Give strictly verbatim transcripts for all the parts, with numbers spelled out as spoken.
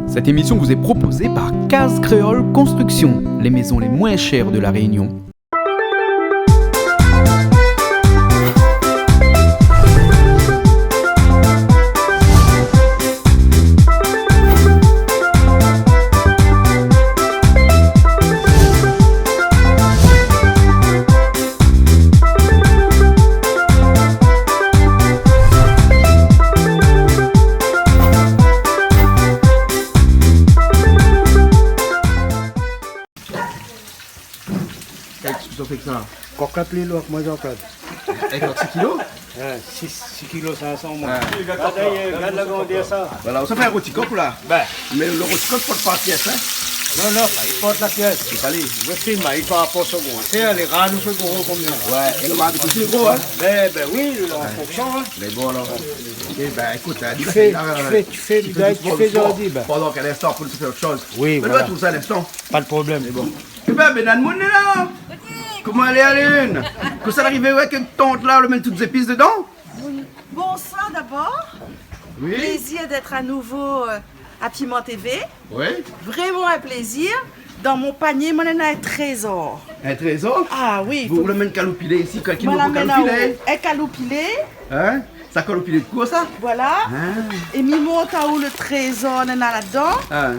Cette émission vous est proposée par Case Créole Construction, les maisons les moins chères de La Réunion. Kèl ki zot i fé èk sa ? Kok la pli lwa ke moin, Jean-Claude. Èk lot sis kilo ? Wé, sis, sis kilo sink san moin. Wé. Gard, gard la grandèr sa. Voilà, sa fé in roti kok la. Bin. Mé lo roti kok i port pa piès, in ? Non, non, pa i port la piès. Sé salé. Lo film, i par rapor o gro. Sé lé rar, nou fé gro konmsa. Wé, é lo marmit osi lé gro, in ? Bin, bin wi, an fonksion, in. Mé bon, alor. Ébin, ékout, in, ou fé, ou fé, ou fé, ou fé dousman, zordi, bin. Pandan k'in instan, pou nou fé ot shoz. Wi, voilà. Mé nou va trouv sa in instan. Pa de problèm. Mé bon. Ébin, bin, bann moun lé la. Koman i lé, Aline ? Kosa la arivé, wé, ke tant la, ou la mèt tout zépis dedan ? Bonsoir d'abord. Oui. Plaisir d'être à nouveau, euh, à Piment T V. Oui. Vraiment un plaisir. Dans mon panier, moin néna in trézor. In trézor ? Ah oui, ou la mèt kaloupilé isi, kèl ki... Moin la mèt kaloupilé. In kaloupilé. In ? Sa kaloupilé de koi, sa ? Voilà. Ah. É mi mont aou lo trézor néna ladan. Ah.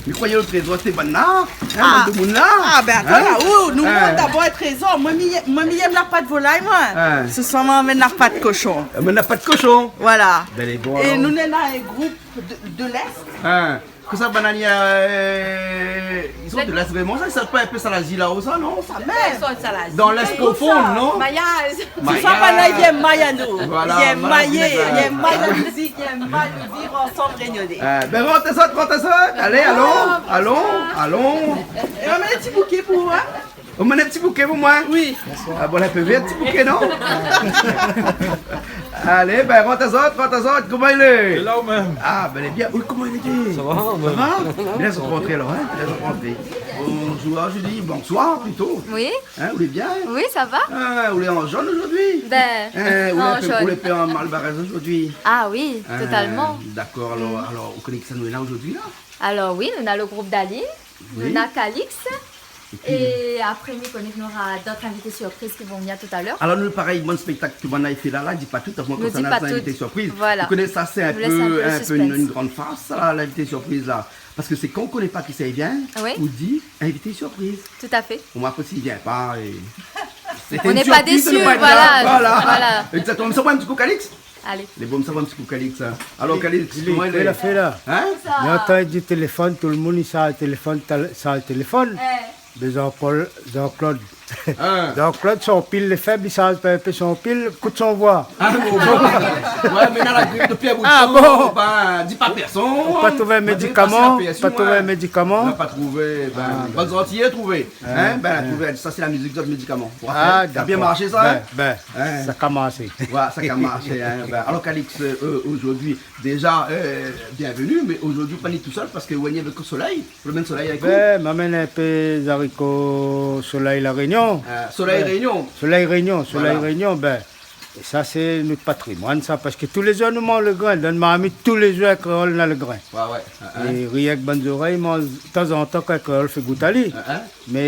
Mi kroiyé lo trézor sété bann la, in, bann demoun la. Ah, bin atann, la, ou, nou mont dabor in trézor. Moin, mi, moin, mi yèm la pat volay, moin. Ah. Sé sa, moin, mèt la pat koshon. Ah, mèt la pat koshon. Voilà. Bin, lé bon, alor. É nou néna in group de, de l'Est. Ah. Kosa bann la, euh, zot lé de l'Est vréman, sa, sa i sort pa in pé Salazie la-o, sa, non ? Sa mèm. Sa i sort Salazie. Dan l'Est profon, non ? Mayaz. Mayaz. Sé sa, bann la i yèm Mayaz, nou. Voilà, i yèm Mayaz, i yèm Mayaz, la mizik, i yèm Mayaz, viv ansanm rényoné. Euh, bin, rant azot, rant azot. Alé, alon, alon, alon. É ou la amenn in ti bouké pou ou, in ? Ou la amenn in ti bouké pou moin ? Oui. Ah bon, la pé vèr, ti bouké, non ? Alé, bin, rant azot, rant azot, koman i lé ? Lé la ou mèm ? Ah, bin, lé bien. Oui, koman i lé ? Sa va, ou mèm ? Sa va ? Lès azot rantré, alor, in ? Lès azot rantré. Bonjour, Julie, bonsoir, plito. Oui. In, ou lé bien ? Oui, sa va. Ah, ou lé an jone zordi ? Bin, an jone. In, ou lé in pé, ou lé in pé an malbarèz zordi ? Ah oui, totalman. Dakor, alor, alor, ou koné kisa nou néna la zordi, la ? Alor oui, nou néna lo group Daline, nou néna Calix, é pi apré, mi koné ke nou nora dot invité sirpriz ki va vnir talèr. Alor, nou, parèy, bann spèktak ke bann la i fé la, la, di pa tout, avan nou di pa tout. Konsèrnan bann invité sirpriz. Voilà. Ou koné sa, sé in pé, in pé in, in gran fars, sa, la, l'invité surprise, la. Parske sé kan ou koné pa kisa i vien, ou di invité surprise. Tout à fait. Bon, apré, si i vien pa, é... On n'est pas déçus, voilà. Voilà. Exactement. Mé sa, in ti kou, Calix. Alé. Lé bon, sa va, in ti kou, Calix, in. Alor, Calix, koman i lé ? Kosa la fé la ? In ? Mé atann, i di téléfone, tout lo moun i sarz téléfone, tal-, sarz téléfone. Eh. Mé Jean-Paul, Jean-Claude. In. Jean-Claude, son pil lé fèb, i sarz pa in pé son pil, ékout son voi. Ah bon, bon. Wé, mé la, la grip dopi in bout tan, bin, di pa pèrsone. Ou la pa trouv in médikaman ? Ou la pa trouv in médikaman ? Nou la pa trouvé, bin, bann zantiyé trouvé. In, bin, la trouvé, sa sé la mizik, zot médikaman. Wé, sa la bien marshé, sa, in ? Bin, bin, sa la marshé. Wé, sa la marshé, in. Bin, alor, Calix, euh, zordi, déza, euh, bienvenu, mé zordi, ou pa ni tousèl parske ou la ni avèk Solèy, ou la amenn Solèy avèk ou. Bin, ma amenn in pé zariko Solèy La Rényon. Euh, Solèy Rényon. Solèy Rényon, Solèy Rényon, bin, É sa, sé nout patrimoine, sa, parske tou lé zour nou manz lo grin. Dan marmit, tou lé zour, in kréol na lo grin. Wé, wé. In, in. É rienk bann zorèy i manz tanzantan kan in kréol i fé gout ali. In, in. Mé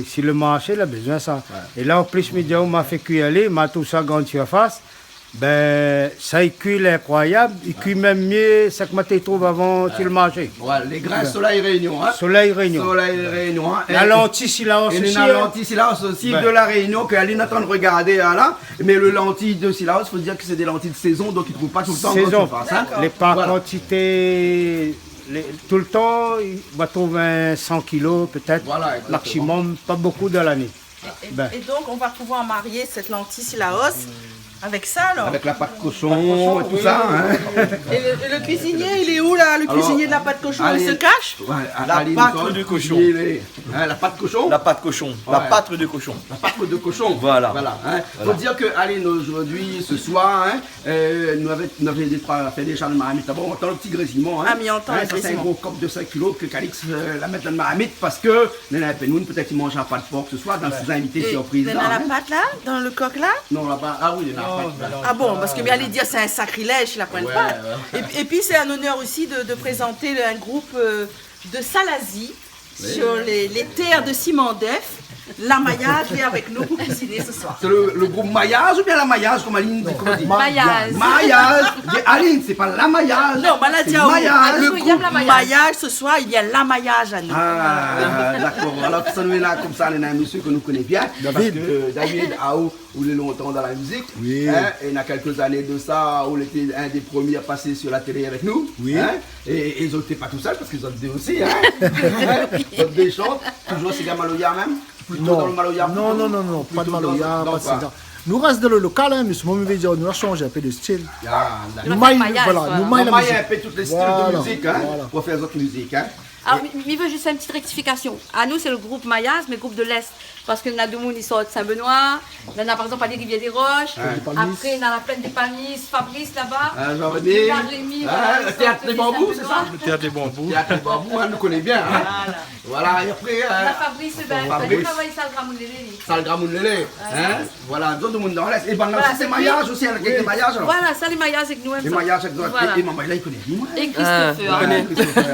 si lo marshé la bezoin sa. Wé. É la, an plis, mi di aou, ma fé kui ali, ma trouv sa Grande Surface. Bin, sa i kui, lé inkroiyab. I kui mèm myé sak ma té trouv avan si lo marshé. Wé, lé grin Solèy Rényon, in. Solèy Rényon. Solèy Rényon, in. La lanti Cilaos osi, in. É néna lanti Cilaos osi de La Rényon, ke Aline lé antrin rogardé, in, la. Mé lo lanti de Cilaos, fo dir ke sé dé lanti de sézon, donk i trouv pa toultan an grande surface, in. Sézon. Dakor. Lé par kantité, lé, toultan, i va trouv in san kilo, pétèt, maksimom, pa bokou dan lané. Voilà, exactement. É, é, é donk, on va pouvoir marier cette lentille Cilaos avec ça, alors. Avèk la pat koshon é tousa, in. Pat koshon, oui. Et le, et le cuisinier, il est où, là, le cuisinier de la pâte cochon ? Il se cache ? Alor, alé, wé, a-, la pat de koshon. Alé, nou sort, kuizinié, in, la pat koshon. La pat koshon. Wé. La pat de koshon. La pat de koshon. Voilà. Voilà, in. Voilà. Fo dir ke, alé, nou, zordi, se soir, in, euh, nou avé, nou avé dé troi afèr déza dan marmit. Dabor, ou antann lo ti gréziyman, in. Ah, mi antann lo gréziyman. In, sa, sé in gro kok de sink kilo ke Calix, euh, la mèt dan marmit parske néna in pé moun, pétèt, i manz pa de por se soir, dan sé zinvité surpriz la, in. Wé. É néna la pat la, dan lo kok la ? Non, la pat, ah oui, néna Ah bon, parske mi alé dir sé in sakrilèj, la pointe pa. Ouais, ouais. Et, et puis c'est un honneur aussi de, de présenter un groupe, euh, de Salazie, sur les, les terres de Simandèf. La Mayaz lé avèk nou pou kuiziné ce soir. C'est le, le groupe Mayaz ou bien la Mayaz, comme Aline dit, comment on dit ? Mayaz. Mayaz. Aline, c'est pas la Mayaz. Non, bah là, c'est Mayaz. Le groupe Mayaz ce soir, il y a la Mayaz à nous. Ah, d'accord. Alors, sa nou lé la konmsa, nou néna in mésyé ke nou koné bien. David. Parce que, euh, David, ah, ou, ou lé lontan dan la mizik. Oui. Hein, et il y a quelques années de ça, ou lété un des premiers à passer sur la télé avec nous. Oui. Hein, et, et zot té pa tousèl, parske zot dé osi, hein. Zot dé i shant. Toujours séga maloya mèm ? Plito dan le maloya, non, plito, non, non, non, pa de maloya, pa de séga. Nou rès dan le lokal, hein, mé solman mi vé dir, nou la shanj in pé de stil. Ah, d'accord. Nou may, voilà, nou may la mizik. Nou may in pé tout lé stil de mizik, hein, pou fé zot mizik, hein. Voilà. Alors, mi, mi vé zis fé in ti rektifikasion. Anou, sé le group Mayaz, mé group de l'Est. Parske néna demoun i sort Saint-Benoît, néna, par égzanp, alé Rivière-des-Roches, apré néna la Plaine des Palmistes, Fabrice laba. Ah, Jean-René. Néna Rémi, voilà, i sort Saint-Benoît. Le théâtre des bambous, c'est ça ? Le théâtre des bambous, hein, nou koné bien, hein. Voilà. Voilà, et après, euh, Fabrice, ben, Fabrice. Li travay Sal Gramoun Lélé, li. Sal Gramoun Lélé, hein. Voilà, zot demoun dan l'Est. Et ben, là aussi, c'est Mayaz aussi, hein, le Mayaz, alors. Voilà, sa lé Mayaz avèk nou, hein. Les Mayaz avèk zot. Voilà. Et, et maman, là, il connaît. Et Christopher. Ah, Christopher.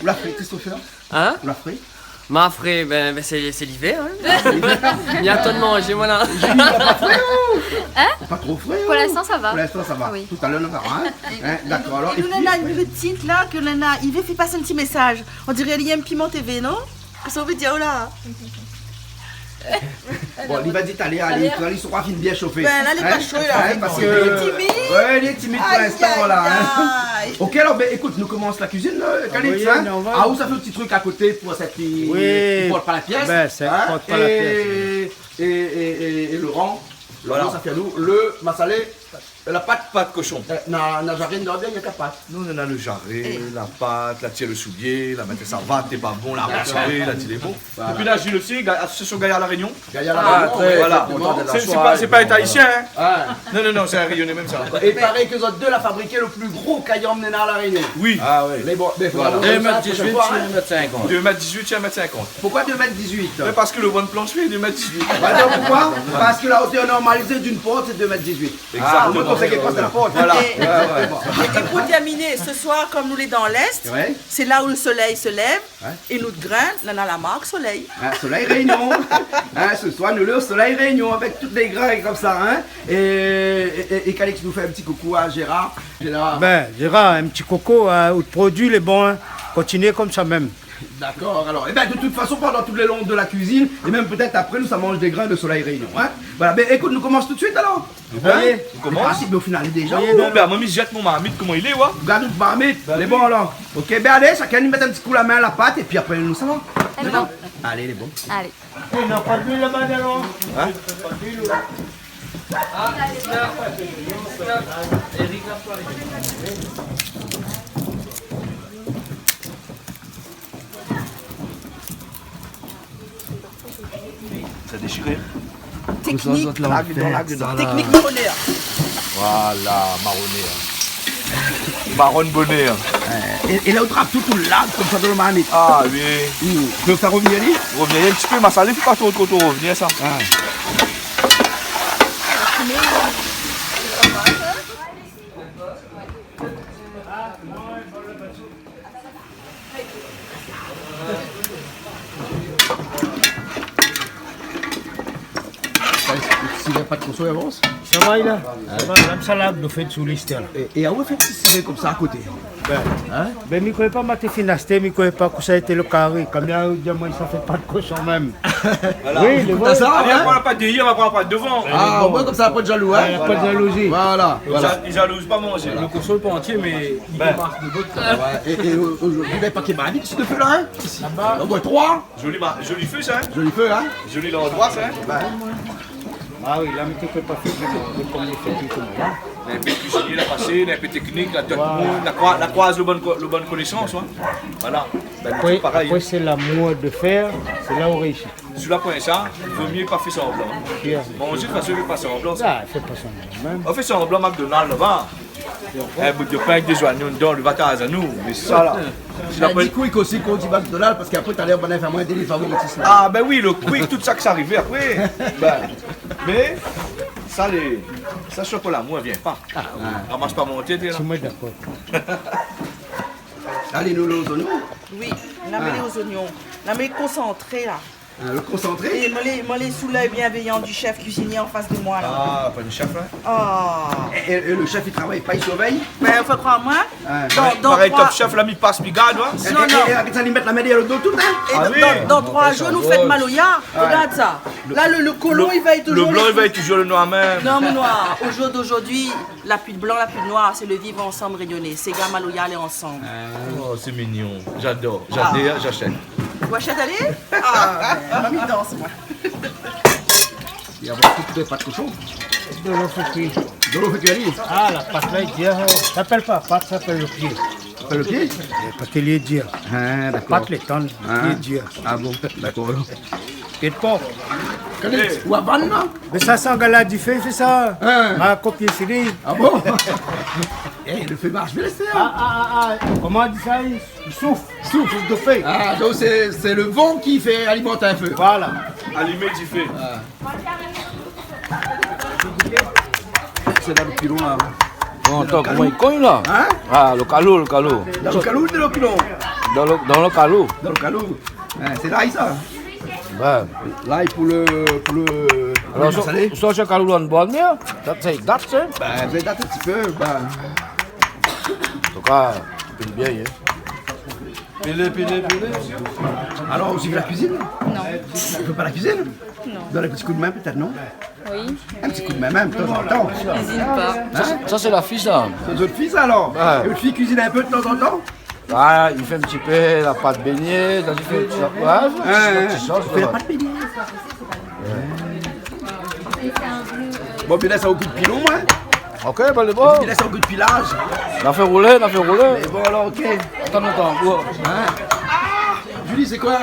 Ou la fré, Christopher ? Hein ? Ou la fré ? Ma fré, ben, ben, sé, sé livèr, hein. Ni atann manzé, voilà. Julie, la pa fré, ou ? Hein ? Pa tro fré, ou ? Pour l'instant, ça va. Pour l'instant, ça va. Oui. Tout à l'heure, nou va voir, hein. Hein, d'accord, alors, et nou néna in ti la, ke néna, i vé fé pas in ti mésaz. On dirait li èm Piment T V, non ? Kosa ou vé dir, la ? Bon, li va dir, alé, alé, alé, li sra fine bien shofé. Ben, la, li lé pa sho, la. Hein, parske li lé timid. Ouais, li lé timid pou l'instan, la, hein. Aïe, aïe, aïe. Ok, alors, ben, écoute, nou komans la kuizine, euh, Calix, hein. Ah oui, normal. Ah, ou sa fé in ti truk a koté pou sèt ki, ki port pa la pièce, hein. Ben, sèt ki port pa la pièce. Et, et, et, et Laurent, Laurent, sa fé anou le masalé. La pat, pat koshon. Euh, na, na jaré, na bien, néna pat. Nou, nou néna le jaré, la pat, la tir le soulié, la mèt sa va, té pa bon, la ratiré, la tir lé bon. Voilà. Épi la, Jules osi, ga-, asosiasion Gayar La Réunion. Gayar La Réunion, ouais, voilà. Sé, sé pa, sé pa in Ayisien, hein. Ah. Non, non, non, sé in Rényoné mèm, sa. Et il paraît que zot dé la fabriké le plus gros kayanm néna La Réunion. Oui. Ah oui. Mé bon, mé fo voir sa la prochaine fois, hein. Deux mètres dix-huit sur un mètre cinquante. Deux mètres dix-huit sur un mètre cinquante. Pourquoi deux mètres dix-huit ? Mais parce que le banc de planche, c'est deux mètres dix-huit. Bah, donc pourquoi ? Parce que la hauteur normalisée d'une porte, c'est deux mètres dix-huit. Exactement. Ah, au moins, on sait qu'il passe de la porte. Voilà. Et, ouais, ouais, et pour terminer, ce soir, comme nou lé dan l'Est, c'est là où le soleil se lève, et nout grin, néna la mark solèy. Hein, Soleil Réunion. Hein, ce soir, nou lé o Soleil Réunion avec tout lé grin konmsa, hein. Et, et, et, et Calix nou fé in ti koukou à Gérard. Gérard. Ben, Gérard, in ti koukou, hein, out produi lé bon, hein. Kontinié konmsa mèm. D'accord, alors. Eh ben, de toute façon, pendant tout le long de la cuisine, et même peut-être après, nou sa manz dé grin de Soleil Réunion, hein. Voilà, ben, écoute, nou komans tout de suite, alors. Hein ? Alé, nou komans. Ah, si, ben, au final, déza. Alé, non, ben, mi zèt mon marmit, koman i lé, wa ? Gard out marmit, lé bon, alors. Ok, ben, alé, shakinn i mèt in ti kou la min la pat, épi apré, nou sava. D'accord ? Alé, lé bon. Alé. Eh, non, pa d'luil laba, non ? Hein ? Pa d'luil, ouais. Sa déshiré. Technique. Larg dedan, larg dedan. Technique maronneur. Voilà, maronneur. Marone bonèr. Euh, é, é la ou trap tout, ou larg konmsa dan le marmit. Ah oui. Hmm. Ou vé fé rovnir ali ? Rovnir in ti pé, masalé, fo pa tro, tro, tro rovnir, sa. Ah. Sa, si la pat koshon i avans ? Sa va, la. Sa va, la, sa la, nou fé sou listèr, la. É, é aou fé ti siré konmsa a koté ? Ben, hein ? Ben, mi koné pa, ma té fine ashté, mi koné pa kosa été le kari. Konm la, ou di amoin, sa fé pat koshon mèm. Voilà. Oui, lé vré. Sa, hein ? Alé, nou pran la pat dèrièr, nou pran la pat devan. Ah, bon, konmsa, pa de jalou, hein ? Ouais, pa de jalouzi. Voilà, voilà. Li ja-, li jalouz pa manzé. Le koshon lé pa antié, mé li marsh de bot. Ouais, é, é o-, ozordi, ben, pa ké marmit, sé dé fé la, hein ? Laba. Au moins trois. Joli ma-, joli fé, sa, hein ? Joli fé, hein ? Joli landroi, sa, hein ? Ben. Ah oui, la, mi té pé pa fé, mé konm li fé tout, hein. Néna in pé kuizinié la pasé, néna in pé teknik, la dot moun, la kroi-, la kroiz le bann ko-, le bann konésans, hein. Voilà. Ben, nou, tout parèy. Apré, sé lamour de fèr, sé la ou réisi. Si la poin sa, vo mié pa fé sanblan. Bien. Manzé, de tout fason, fé pa sanblan, sa. Ah, fé pa sanblan, mèm. Ou fé sanblan, McDonald, laba. In bout de pin avèk dé zoignon dedan, li va taz anou, mé sa la. Si la di quick osi, kan ou di McDonald, parske apré, talèr, banna i fé amoin délivre aou, mé ti sa. Ah, ben oui, le quick, tout sa ki sa arivé apré. Ben, mé, Sa lé, sa shokola, moin vien pa. Ah. Ramas pa mon tèt la. Si moin dakor. Alé, nou lé o zoignon. Oui, la mèt o zoignon. La mèt konsantré la. Ah, le concentré. É moin lé, moin lé sou l'œil bienveillant du chef cuisinier en face de moi la. Ah, pa in chef la. Ah. É, é, é le chef i travay pa, i survèy ? Ben, fo kroir amoin. Ah, dan, dan parèy troi Top Chef la, mi pas, mi gard, in. Non, non. É, é, é, sa li mèt la min dèrièr le do tout, in. É dan, dan troi zour nou fé maloya. Ouais. Regard sa. La, le, le kolon, i vèy toujour le blan, i vèy toujour le noir mèm. Non, mon noir. Au jour d'aujourd'hui, la pi de blan, la pi de noir, sé le vivre ensemble rényoné. Séga, maloya, lé ansanm. Oh, sé mignon. J'adore. J'adore, j'achète. Ou ashèt, alé ? Ah, ben, mi dans, moin. I na bonpé de pat koshon. Dolo fé kui. Dolo fé kui, alé. Ah, la pat la, i di, ah, sa i apèl pa pat, sa i apèl le pié. Sa i apèl le pié ? Parské li lé dir. Ah, dakor. Pat lé tann, le pié lé dir. Ah bon, dakor. Pié de por. Kalé, ou a vann la ? Mé sa, sa, gard la difé i fé sa. Hein. Ma kopié sili. Ah bon ? Eh, le feu marche bien, c'est ça. Ah, ah, ah, ah. Koman i di sa, i souf. Souf. Souf de fé. Ah, donc c'est, c'est le vent qui fait alimenter un feu. Voilà. Allumer du feu. Ah. Sé la le pilon la. Bon, atann, koman i kogn la ? Hein ? Ah, le kalo, le kalo. Dan le kalo, dan le pilon. Dan le, dan le kalo. Dan le kalo. Hein, sé lay sa. Ben. Lay pou le, pou le, pou le salé. Alor, sa, sa, sé kalo la, bon, bien. Sa, sa i dat, sa. Ben, sa i dat in ti pé, ben. An tou ka, i pil bien, hein. Pilé, pilé, pilé. Alors, vous faites la cuisine ? Non. Vous faites pas la cuisine ? Non. Vous donnez un petit coup de main, peut-être, non ? Oui. Un petit coup de main, même, de temps en temps. Cuisine pas. Hein ? Sa, sa, sé la fiy sa. C'est votre fille, ça, alors ? Ouais. Et votre fille cuisine un peu de temps en temps ? Ah, i fé in ti pé la pat bégné, sa, i fé in ti, ouais, i fé in ti sos, ouais. Fé la pat bégné. Bon, pi la, sa okip pilon, moin. Ok, ben, lé bon. Pi la, sa okip pilaz. Na fé roulé, na fé roulé. Mé bon, alor, ok. Atann, atann, ouais. Hein ? Julie, c'est quoi ?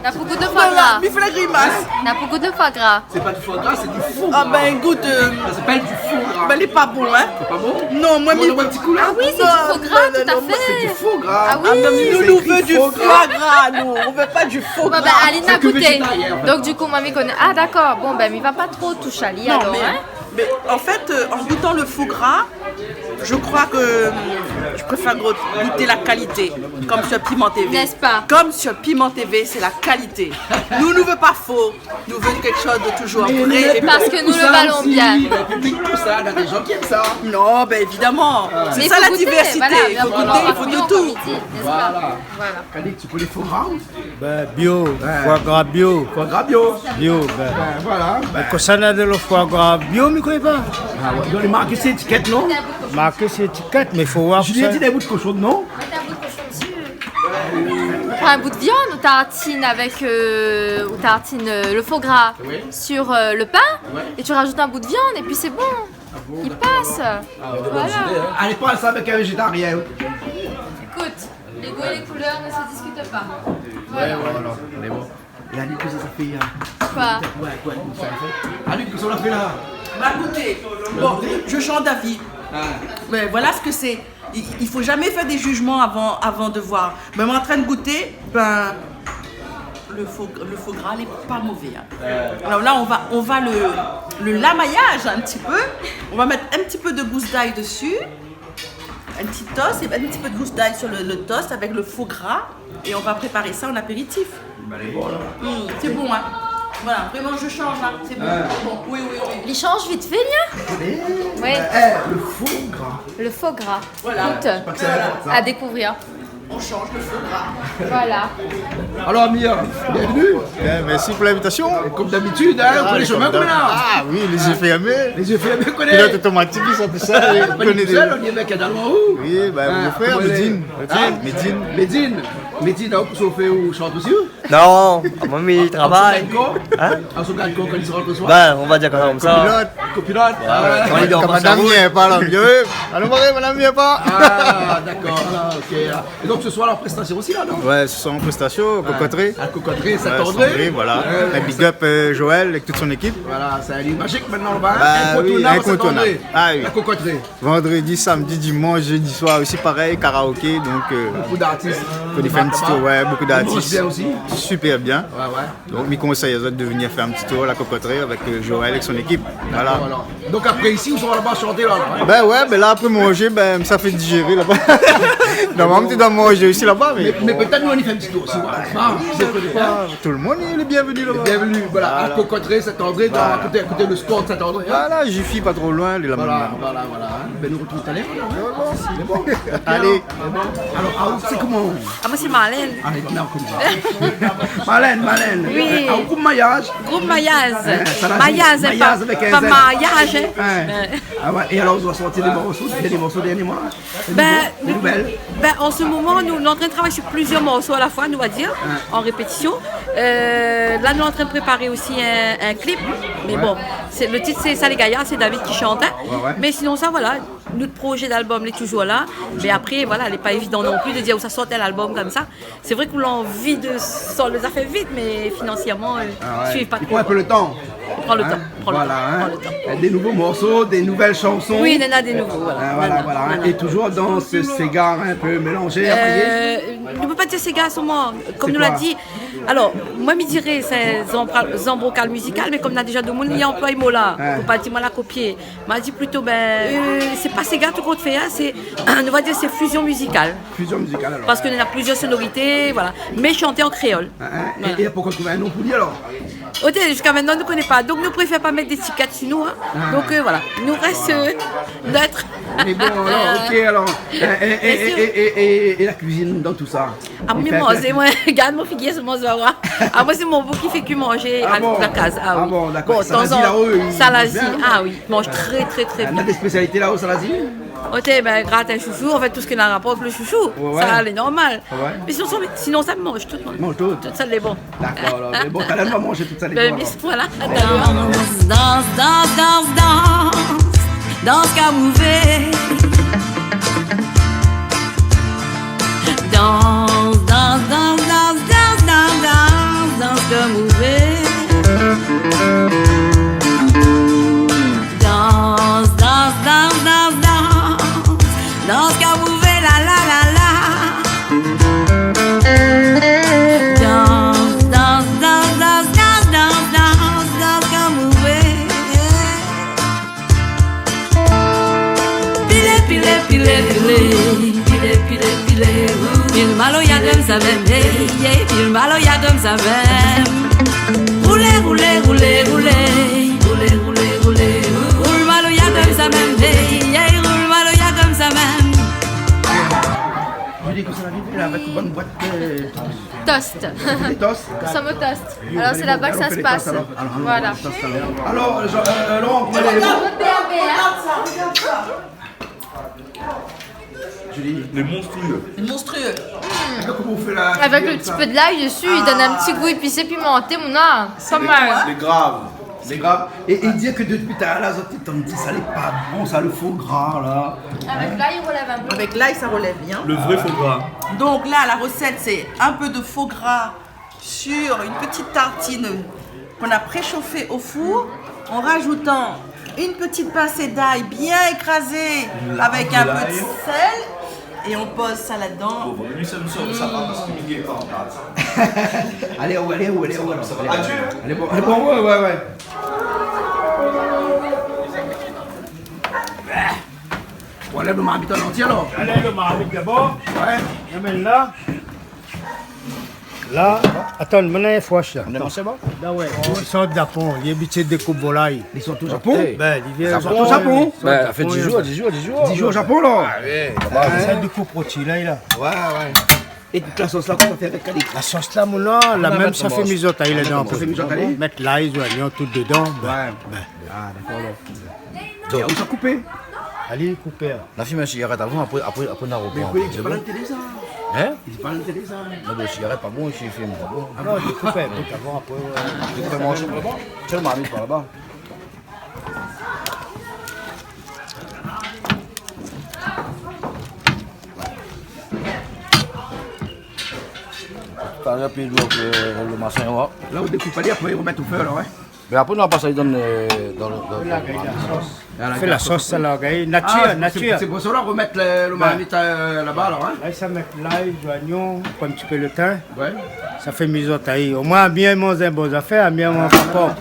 Na pou gout le foi gra. Mi fé la grimas. Na pou gout le foi gra. C'est pas du foie gras, c'est du faux gras. Ah ben, gout, euh, ça s'appelle du faux gras. Ben, lé pa bon, hein. C'est pas bon ? Non, moin, mi... Donne-moi un petit coup, là. Ah oui, c'est du faux gras, tout à fait. Non, non, non, c'est du faux gras. Ah oui. Ah ben, nou, nou vé du foie gras, nou. On veut pas du faux gras. Bon, ben, Aline la goûté. C'est que végétarien, en fait. Donc, du coup, moin mi koné. Ah, d'accord. Bon, ben, mi va pa tro toush ali, alor, hein. Non, mais, mais en fait, euh, en goûtant le faux gras, je crois que, euh, je préfère gou-, goûter la qualité, comme sur Piment T V. N'est-ce pas ? Comme sur Piment T V, c'est la qualité. Nou, nou vé pa faux. Nou vé kékshoz de toujour vré. Parske nou lé valon bien. Mé le public, tout ça, il y a des gens qui aiment ça. Non, ben évidemment. Voilà. C'est ça la diversité. Mais il faut goûter, voilà. Il faut goûter, il faut de tout. Voilà. Voilà. Kalé, tu connais le faux gras ? Ben, bio, foie gras bio. Foie gras bio. Bio, ben. Ben, voilà, ben. Mé kosa na dan le foie gras bio, mi koné pa. Ah ouais, donk lé marké si létikèt, non ? Marké si létikèt, mé fo voir sa. Julie la di in bout koshon, non ? Pran in bout viann, ou tartine avec, euh, ou tartine, euh, le faux gras sur, euh, le pain, et tu rajoutes un bout de viande, et puis c'est bon. I pas. Ah ouais. Voilà. Alé, pa sa avèk in véjétarien. Écoute, les goûts et les couleurs ne se discutent pas. Voilà. Ouais, ouais, non, mé bon. É Aline, kosa sa fé, hein ? Koi ? Ouais, koi, kosa sa fé ? Aline, kosa ou la fé la ? Ma gouté. Bon, je change d'avis. Ah. Mais voilà ce que c'est. Il, il faut jamais faire des jugements avant, avant de voir. Mé moin lé antrin gouté, ben, le faux, le faux gras, lé pa mové, hein. Alors là, on va, on va le, le lamayage un petit peu. On va mettre un petit peu de gousse d'ail dessus. Un petit toast et un petit peu de gousse d'ail sur le, le toast avec le faux gras. Et on va préparer ça en apéritif. Ben, lé bon, la. Mm, c'est bon, hein. Voilà, vraiment, je change, hein. C'est bon. Ouais. Bon, oui, oui, oui. Li chanj vit fé, li, hein ? Oui. Eh, le faux gras. Le faux gras. Voilà. Écoute, à découvrir. On change le faux gras. Voilà. Alors, Mia, bienvenue. Bien, merci pour l'invitation. Et comme d'habitude, hein, on connaît le chemin, comme d'hab. Ah oui, les yeux fermés. Les yeux fermés, on connaît. Pilote automatique, sa, tout sa, on connaît tout seul, on est avec un Allemand, ou ? Oui, ben, mon frère, Medine. Hein ? Medine. Medine. Medine, ou, kosa ou fé, ou shant osi, ou ? Non, amoin mi travay. Hein ? Ou gingn koi kan li rant le soir ? Ben, on va dire comme ça. Copilote. Copilote. Ouais, ouais. Kan madam i vien pa la, alon, madam i vien pa. Ah, d'accord. Ah, ok. Donk se soir la prestasion osi la, non ? Ouais, se soir an prestasion, Cocoterie. Ouais, a Cocoterie, Saint-André. Ouais, Saint-André, voilà. Ouais, ouais. Un big up, euh, Joël avec toute son équipe. Voilà, sé in lieu magique mintnan laba, hein. Bah oui, incontournable, incontournable. Saint-André. Ah oui. A Cocoterie. Vendredi, samedi, dimanche, jeudi soir aussi, pareil, karaoké, donc, euh, Beaucoup d'artistes. Fo fé in ti tour, ouais, beaucoup d'artistes. Ils mangent bien aussi. Super bien. Ouais, ouais. Donc, mi konsèy azot de venir fé in ti tour la Cocoterie avec, euh, Joël et son équipe. Voilà. D'accord, alors. Donc après ici, ou sera là-bas chanter là, là, hein ? Ben ouais, ben là, après manger, ben, sa fé digéré laba. Normalman, ou doi manzé osi laba, mé... Mais, mais peut-être nous, on y fait un petit tour aussi, voilà. Ah, je sais pas. Tout le monde est le bienvenu laba. Bienvenue, voilà, à Cocoterie, Saint-André, dans, à côté, à côté de Score de Saint-André, hein. Voilà, Jiffy, pas trop loin, lé la mèm. Voilà, voilà, voilà, hein. Ben, nou artrouv talèr, alor, hein. Ouais, bon. Sé bon. Allez. Alor, ah, ou sé koman ? Ah, moin sé Marlène. Alé, vien, nou komans. Marlène, Marlène. Oui. Ah, ou group Mayaz. Group Mayaz. Hein, sa la di Mayaz, hein, Mayaz pa, avèk in pa Z. Mariaz, hein. Hein. Euh. Ah ouais, é alor, ou la sorti dé morso, dèrnié morso, dèrnié moi. Ben, dé nouvèl. Ben, en ce moment, nou, nou lé antrin travay sur plusieurs morceaux à la fois, nou va dir, en répétition. Euh, la, nou lé antrin préparé osi in, in clip. Mé bon, sé, le titre, sé Sa lé gayar, sé David ki shant, hein. Ouais, ouais. Mé sinon, sa, voilà, nout projé d'album, lé toujour la. Mé apré, voilà, lé pa évidan non pli de dir ou sa sort in album konmsa. Sé vré k'ou la anvi de sort lé zafèr vit, mé financièrement, euh, i suiv pa tro, koi. Ah ouais. I pran in pé le tan. I pran le tan, i pran le tan. Hein ? Voilà, hein. Dé nouvo morso, dé nouvèl shanson. Oui, néna dé nouvo, voilà. Ah, voilà, voilà, hein. Néna. É toujour dan se séga in pé mélanzé, amayé. Euh, nou pé pa dir séga solman, kom nou la di. Sé koi ? Alor, moin, mi diré, sé zanbra-, zanbrokal mizikal, mé kom na déza domoun i anploy mo la, fo pa di moin la kopié. Ma di plito, ben, euh, sé pa séga tout kont fé, hein, sé, nou va dir, sé fusion mizikal. Fusion mizikal, alor. Parske néna plizièr sonorité, voilà. Mé shanté an kréol. Hein, hein. Voilà. É, é poukoi trouv in non pou li, alor ? Oté, ziska mintnan, nou koné pa. Donk, nou préfèr pa mèt d'étikèt sur nou, hein. Ah. Donk, euh, voilà. Nou rès, euh, neut. Mé bon, alor, oké, alor. Bien sûr. É, é, é la kuizine dan tout sa ? Ah, mi manz, moin, gard mon figir, sé mon zawa. Ah, moin, sé mon boug ki fé ke manzé la kaz. Ah bon ? Ah oui. Ah bon, dakor. Bon, tanzantan, Salazie, la, oui, i manz bien. Ah oui, i manz tré, tré, tré bien. Néna dé spésialité la, o Salazie ? Oté, ben, gratin shoushou, an fèt, tout sak néna rapor avèk le shoushou. Ouais, ouais. Sa, lé normal. Ouais. Mé sinon, sa, sinon, sa, mi manz tout, moin. Manz tout. Tout sa, lé bon. Dakor, alor. Mé bon, talèr, nou va manzé tout sa, lé bon, alor. Ben, voilà. Dans, dans, dans, dans, dans, dans Kamouvé. Dans, dans, dans, dans Kamouvé. Dans, dans, dans, dans, dans Kamouvé, la, la, la, la. Dans, dans, dans, dans Kamouvé. Pilé, pilé, pilé, pilé, pilé, pilé, pilé, ou. Pil maloya konmsa mèm, hey, hey, pil maloya konmsa mèm. Roulé, roulé, roulé, roulé, roulé, roulé, roulé, ou. Roul maloya konmsa mèm, hey, hey, roul maloya konmsa mèm. Julie, kosa la arivé la avèk bann boit, euh, toast. Dé toast ? Nous sommes au toast. Alors, c'est là-bas que ça se passe. Voilà. Alors, euh, Laurent, vous allez... Julie. Lé monstrueux. Lé monstrueux. Avèk le ti pé de lay desi, i donn in ti gou épisé, pimanté, mon âme. Pas mal. Lé grav. Lé grav. É, é dir ke dopi talèr la, zot i di sa lé pa bon, sa, le faux gras la. Avec l'ail, il relève un peu. Avec l'ail, ça relève bien. Le vrai faux gras. Donc là, la recette, c'est un peu de faux gras sur une petite tartine qu'on a préchauffée au four, en rajoutant une petite pincée d'ail bien écrasée avec un peu de sel, et on pose ça là-dedans. Bon, voilà, lui, ça nous sort de sa part parce qu'il est pas en place. Allez, on va aller, on va aller, on va aller. Adieu. Allez, bon, allez, bon, ouais, ouais, ouais. Bon, lèv lo marmit an antié, alor. Alé, lo marmit dabor. Ouais. Amèn la. La, atann, mi néna in foursh la. Atann. Ba ouais. Li sort Japon, li lé abitié dékoup volay. Li sort o Japon ? Ben, li vien Japon. Li sort o Japon, ouais. Ben, sa fé dis jour, dis jour, dis jour. Dis jour o Japon, la. Ah ouais. Sa dékoup roti la, la. Ouais, ouais. É la sos la, koman i fé avèk ali ? La sos la, mon la, la mèm, sa fé mizotay ladan. Sa fé mizotay ? Mèt lay, zoignon, tout dedan. Ben, ben. Ah, dakor, alor. Donk, ou sa koupé ? Alé, koupé. La fim in sigarèt avan, apré, apré, apré, na repran. Mé oui, sé pa la télé, sa. Hein ? Sé pa la télé, sa. Non, mé sigarèt pa bon, isi, fim pa bon. Ah non, mi koup in pé avan, apré, ouais. Mi koup in morso. Tiens, marmit par laba. Voilà. Kan la pi, donk, euh, lo masin, ouais. La, ou dékoup ali, apré, ou mèt o fé, la, ouais. Mé apré, nou la pas ali dan, euh, dan, dan, dan la gayé la sos. Ah, la gayé la sos. Fé la sos, sa, la gayé. Natir, natir. Ah, sé, sé pou sa, la, ou mèt lo, lo marmit, euh, laba, la, hein. La, sa mèt lay, zoignon, in ti pé lo tin. Ouais. Sa fé mizot ali. Omoin, bien manzé bon zafèr, bien manzé por.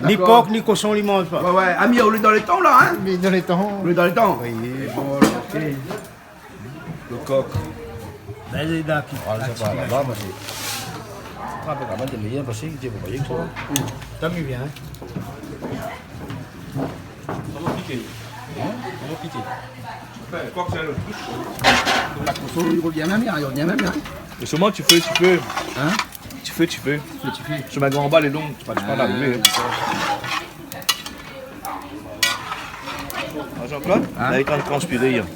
Ni por, ni koshon, li manz pa. Ouais, ouais. Ah, mé ou lé dan lo tan, la, hein ? Mé dan lo tan. Ou lé dan lo tan. Oui. Bon, ok. Lo kok. Bin, lé dan ki... Ah, sa va, laba, pars ke... Ah, bin, kan mèm, té méyèr, pars ke té pou payé ke sa. Tan mié, hein. Koman pité ? Hein ? Koman pité ? Bin, kok, sé lo... Lo koshon, li rovien mèm, li rovien mèm, hein. Mé solman, ti fé, ti fé. Hein ? Ti fé, ti fé. Ti fé, ti fé. Soman gran bal é long, ti pa, ti pa... Ah, arivé, hein. Dakor. Ah, Jean-Claude, hein ? La, li lé antrin transpiré, hein.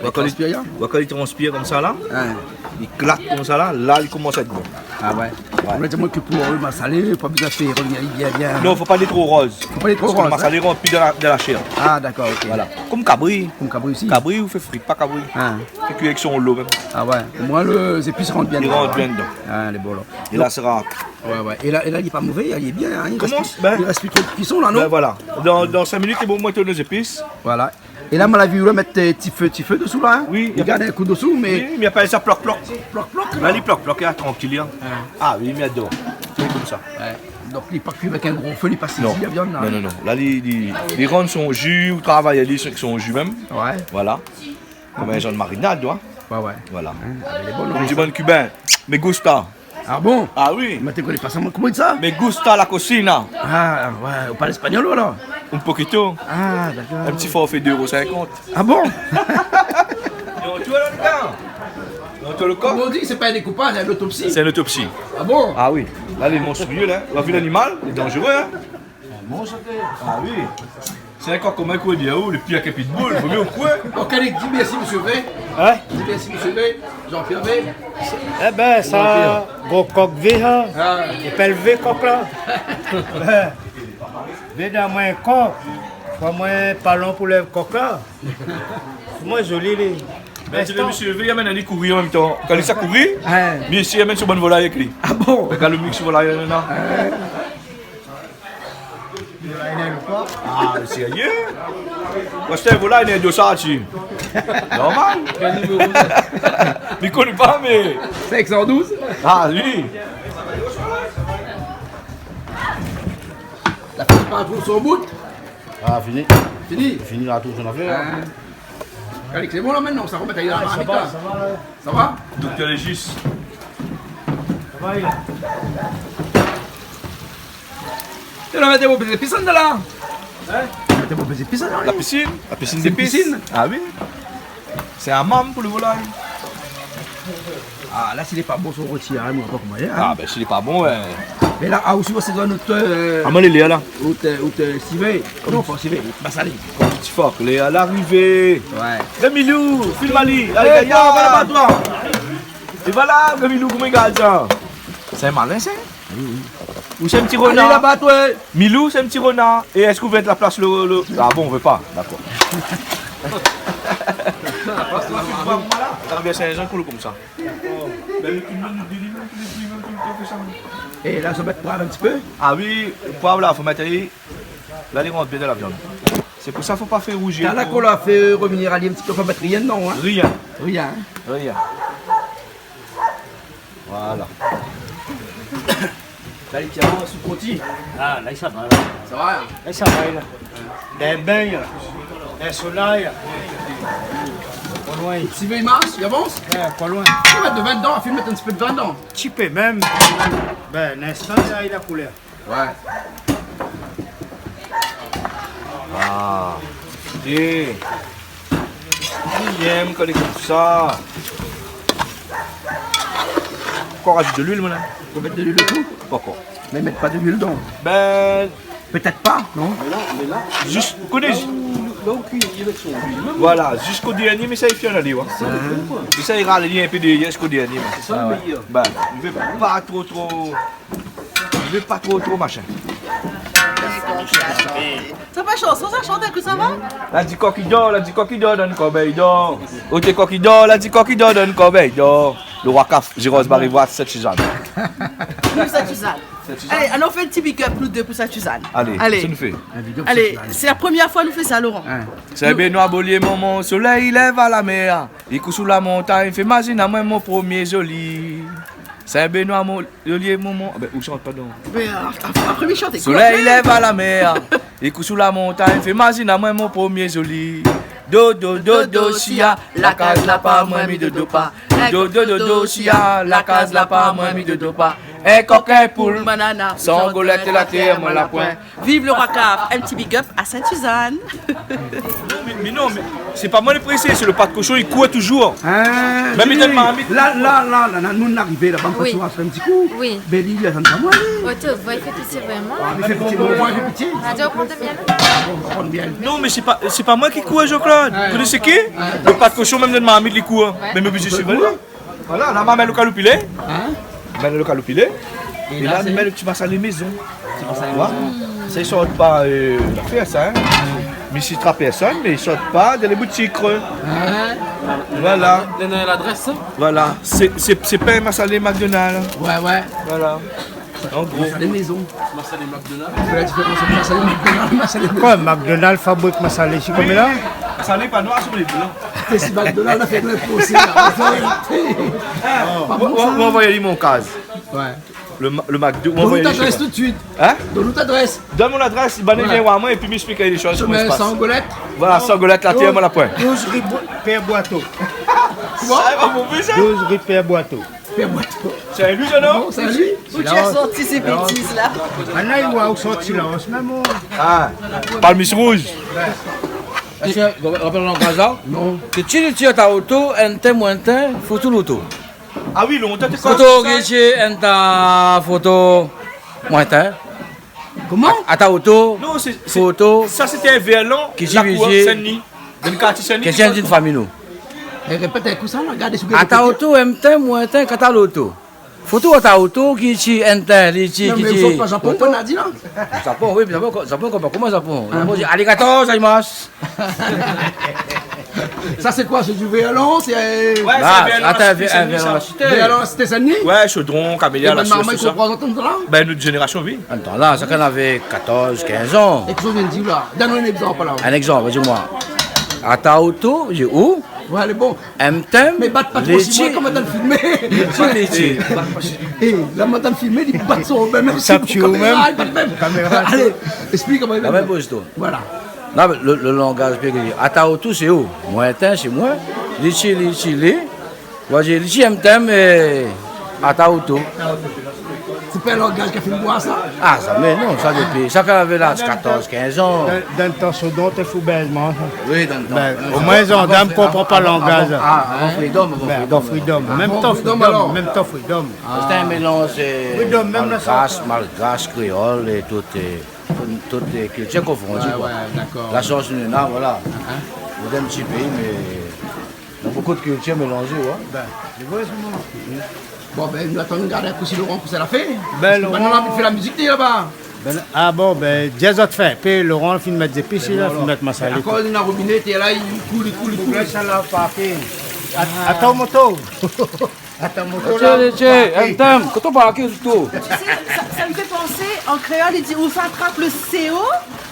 Li transpir, hein ? Ou oi kan li transpir konmsa, la ? Hein. Li éklat konmsa, la, la, li komans èt bon. Ah ouais. Ouais. Ou la di amoin ke pou lo masalé, pa bezoin fé rovnir bien, bien. Non, fo pa li lé tro roz. Fo pa li lé tro roz, hein. Pars ke lo masalé i rant pi dan la, dan la shèr. Ah, dakor, ok. Voilà. Konm kabri. Konm kabri osi. Kabri, ou fé frit, pa kabri. Hein. Fé kui avèk son lo mèm. Ah ouais. Omoin, lé zépis i rant bien dedan, hein. Li rant bien dedan. Ah, lé bon, la. É la, donk, sa sra... Ouais, ouais. É la, é la, li lé pa mové, li lé bien, hein. I rès pi, bin, i rès pi tro de kuison, la, non ? Bin voilà. Dan, dan sink minit, lé bon, moin, tout lé zépis. Voilà. É la, moin la vi ou la mèt, euh, ti fé, ti fé dosou, la, hein ? Oui. Li gard in kou dosou, mé... Oui, mé apré sa, plok, plok. Plok, plok, la. La, li plok, plok, la, trankil, hein. Hein. Ah oui, mi ador. Sé konmsa. Ouais. Donk, li lé pa kui avèk in gro fé, li lé pa sézi la viann, la. Non, non, non. La, li, li, li rann son ji, ou travay ali son, son ji mèm. Ouais. Voilà. Konm in janr de marinad, ouais. Ouais, ouais. Voilà. Hein, ah, mé lé bon, non, sa. Konm di bann Kibin, me gusta. Ah bon ? Ah oui. Mé té koné pa sa, moin. Koman i di sa ? Me gusta la cocina. Ah, ouais, ou parl espagnol, ou, alor ? Un poquito. Ah, dakor. In ti forfé deux euros cinquante. Ah bon ? Donk, ou oi, lo gars. Donk, ou oi, lo kok. Koman i di, sé pa in dékoupaz, sé in otopsi. Sé in otopsi. Ah bon ? Ah oui. La, lé monstrié, la. Ou la vi lanimal, lé danzéré, hein. Ah oui. Sé in kok konm in koué, di aou, lé pir ke pitbull, vo mié ou koué. Bon, kan i di mèrsi, mésyé V. Hein ? Di mèrsi, mésyé V. Jean-Pierre V. Ébin, sa, Jean-Pierre. Gro kok V, hein. Ah. I apèl V kok, la. V dan moin kok. Fo moin palon pou lèv kok, la. Moin zoli, li. Bin, ti vé, mésyé V, i amenn ali kouri an mèm tan. Kan li sa kouri, hein, mésyé i amenn son bann volay avèk li. Ah bon ? Gard lo mix volay, la, la. Hein. Ah, sérié ? Pastèr, volay, néna dé sa, ti. Normal. Kèl niméro ? Mi koné pa, mé... Cinq cent douze ? Ah, oui. La fé pa pou son bout. Ah, fini. Fini ? Fini la, tout son afèr. Ah. Alé, sé bon, la, mintnan, sa i romèt ali dan la marmit, la. Sa va, sa va, la. Sa va ? Doktèr Légis. Sa va, la. Té la mèt in pé zépis andan la. Hein ? Té la mèt in pé zépis andan la. La pisine, la pisine zépis. Sé in pisine ? Ah oui. Sé in hammam pou lo volay. Ah, la, si lé pa bon, son roti, hein, moin, pa koman, hein. Ah, bin, si lé pa bon, ouais. Mé la, ah, osi, ou sézone out, euh... Ah, moin lé la, la. Out, euh, out, euh, sivé. Non, pa sivé, out masalé. Ti fok, lé a larivé. Ouais. Granmilou, film ali. Alé, gayar, va laba, toi. É voilà, Granmilou, koman i gard sa ? Sé in malin, sa. Oui, oui. Ou sé in ti renar. Alé laba, toi. Milou, sé in ti renar. É èske ou vé èt la plas lo, lo... Ah bon, ou vé pa. Dakor. Sa va bien, sé in jan koul konmsa. É la, sa va èt poiv in ti pé ? Ah oui, poiv la, fo mèt ali. La, li rant bien dan la viann. Sé pou sa, fo pa fé rouzir tro. Kan la, kan la fé rovnir ali in ti pé, fo pa mèt rien dedan, hein ? Rien. Rien, hein ? Rien. Voilà. Salut, Pierrot, sou koti. Ah, la, sa va, la. Sa va, hein ? La, sa va, la. Dé bin, la. Dé solèy, la. Pa loin. Ti vé i mars, i avans ? Ouais, pa loin. Ou mèt de vin dedan, fine mèt in ti pé de vin dedan. Ti pé mèm. Bin, in instan, la, li la koulèr. Ouais. Ah. É. Li èm kan lé konmsa. Ankor razout de luil, moin, la. Ou mèt de luil o kou ? Pankor. Mé mèt pa de luil dedan. Bin, pétèt pa, non ? Mé la, mé la, zis la, koné la ou, la ou kui, i mèt son luil. Voilà, zisko dernié, mé sa i fé in alé, ouais. Sa, lé bon, koi. É sa i ral in pé dèrièr zisko dernié, ouais. Sé sa lo méyèr. Bin, i vé pa tro, tro Li vé pa tro, tro mashin. Sa pa shanson, sa, shant in kou, sa va ? La di kok i dor, la di kok i dor, dann kobèy dor. Oté kok i dor, la di kok i dor, dann kobèy dor. Le Roi Kaf, Girose Barivwa, Sainte-Suzanne. Nou, Sainte-Suzanne. Sainte-Suzanne. Alé, alon fé in ti big up, nou dé, pou Sainte-Suzanne. Alé, alé, sa nou fé. Alé, sé la promié foi nou fé sa, Laurent. Sin-Benoi, Bolié, Momon, solèy i lèv a la mèr, i koush sou la montagn, fé mazine amoin mon promié zoli. Sin-Benoi, mon, Bolié, Momon, bin, ou shant pa donk. Bin, a, a, apré, mi shant koi ? Solèy i lèv a la mèr, i koush sou la montagn, fé mazine amoin mon promié zoli. Dodo, dodo, sia, la kaz la pa, moin mi dodo pa. Dodo, dodo, sia, la kaz la pa, moin mi dodo pa. In kok, in poul, banana, sangolèt, la tèr moin la poin. Viv le Roi Kaf, in ti big up à Sainte-Suzanne. Non, mé, mé non, mé sé pa moin le présé, sé le pat koshon, i kour toujour. Mèm i done marmit. La, la, la, la, nou arivé la, bann koshon la fé in ti kou. Oui. Bin, li, li atann pa moin, li. Oto, va, i fé pitié vréman. A, li fé pitié, bon, li fé pitié. Atann, pran de mièl. Bon, pran de mièl. Non, mé sé pa, sé pa moin ki kour, Jean-Claude. Ou koné sé ki ? Le pat koshon, mèm done marmit, li kour. Mé mi oblizé sivalé. Voilà, la, ma mèt le kaloupilé. Hein ? Ma mèt le kaloupilé. É la, mi mèt le ti masalé mézon. Ti masalé mézon. Sa i sort pa, euh, la fé sa, hein. Mi sitra pèrsone, mé i sort pa dan lé boutik. Hein ? Voilà. Néna ladrès, hein ? Voilà. Sé, sé, sé pa in masalé McDonald's. Ouais, ouais. Voilà. An gro. Masalé mézon. Masalé McDonald's. Fé la diférans ant masalé McDonald's, masalé mézon. Koi, McDonald's fabrik masalé isi konm la ? Masalé pa noir, sé lé blan. Sé si McDonald's la fé in prosé la. Ou, ou, ou anvoy ali mon kaz. Ouais. Le ma-, le McDo, ou anvoy ali shé moin. Donn-nou tadrès tout de suite. Hein ? Donn-nou tadrès. Donn mon ladrès, bann i vien voir moin épi mi ésplik ali lé shoz, koman i spas. Sangolèt. Voilà, Sangolèt, la tèr moin la poin. Douz ri Bo-, Pèr Boito. Koman ? Sa va, mon vieux, sa ? Douz ri Pèr Boito. Pèr Boito. Sé ali, sa, non ? Non, sé ali. Ousa ou la sorti sé bétiz la ? Ana, i voi ou sorti la, an se moman. Ah, Palmis Rouz. Èske ou rapèl langaz la ? Non. Ke ti li ti ata oto, in tin, moin tin, foto loto. Ah oui, lontan, té foto, grétié, in ta foto, moin tin. Koman ? Ata oto, non, sé, sé, foto, sa, sété in vèrlan, ki la kour Sin-Dni. Dan le kartié Sin-Dni. Késtion d'in fami, non ? É, répèt in kou sa, la, gard si ou gingn répété. Ata oto, in tin, moin tin, kata loto. Foto ata oto, ki ti in tin, li ti, non, ki mé ti, fo pa Japon, foto. Ou la di, la ? Japon, oui, mé Japon, Japon, koman, koman Japon ? Ah. Japon, di, arigato gozaimasu. Sa, sé koi ? Sé du vèrlan ? Sé, euh, ouais, sé in vèrlan, atann, in vèrlan la Sité Sin-Dni. Ouais, Chaudron, Camélia, la Source, tout sa. É bann marmay i konpran atann sa la ? Bin, nout zénérasion, oui. Atann, la, shakinn lavé katorz, kinz an. É kosa ou vien di la ? Donn-nou in égzanp, la. In égzanp, di amoin. Ata oto, di ou ? Ouais, lé bon. M T M, mé bat pa tro, léti. Sinon, koman ou la filmé ? Léti, léti. É, la, madam filmé, li bat son, bin, mèrsi pou kaméra, li bat mèm. Kaméra. Alé, ésplik koman li bat. Voilà. Non, mé le, le langaz, pi, ata oto, sé ou ? Moin, tin, sé moin. Léti, léti, lé. Moin, di, léti, M T M, é, ata oto. Sé pa in langaz ki fé boir sa ? Ah, zamé, non, sa dopi, sa kan lavé laz katorz, kinz an. Dan, dan tan Chaudron, té fou bèzman, sa. Oui, dan tan. Bin, omoin, zandam i konpran pa langaz. Avan, avan, avan Freedom, avan Freedom. Bin, avan Freedom. Mèm tan Freedom, alor. Mèm tan Freedom. Ah. Sété in mélanz, euh, Freedom, mèm la malgash, malgash, kréol é tout, euh, tout, euh, kiltir konfondi, koi. Ouais, ouais, dakor. La shans nou néna, voilà. Hein ? Nou lé in ti péi, mé néna bonpé de kiltir mélanzé, ouais. Bin, sé vré, sé vré. Bon, bin, nou atann gard in kou si Laurent, kosa la fé. Bin, Laurent, parske banna la anvi fé la mizik, té laba. Bin, ah bon, bin, di azot fé. Pi Laurent fine mèt zépis, la fine mèt masalé. Akoz néna robiné, té la, i koul, i koul, i koul. Sa la parké. At-, atann, moto. Atann, moto la. Tiens, tiens, parké. M T M, koté ou parké, tout. Tu sais, ça, ça me fait penser, en créole, il dit, "Ousa trap le C O",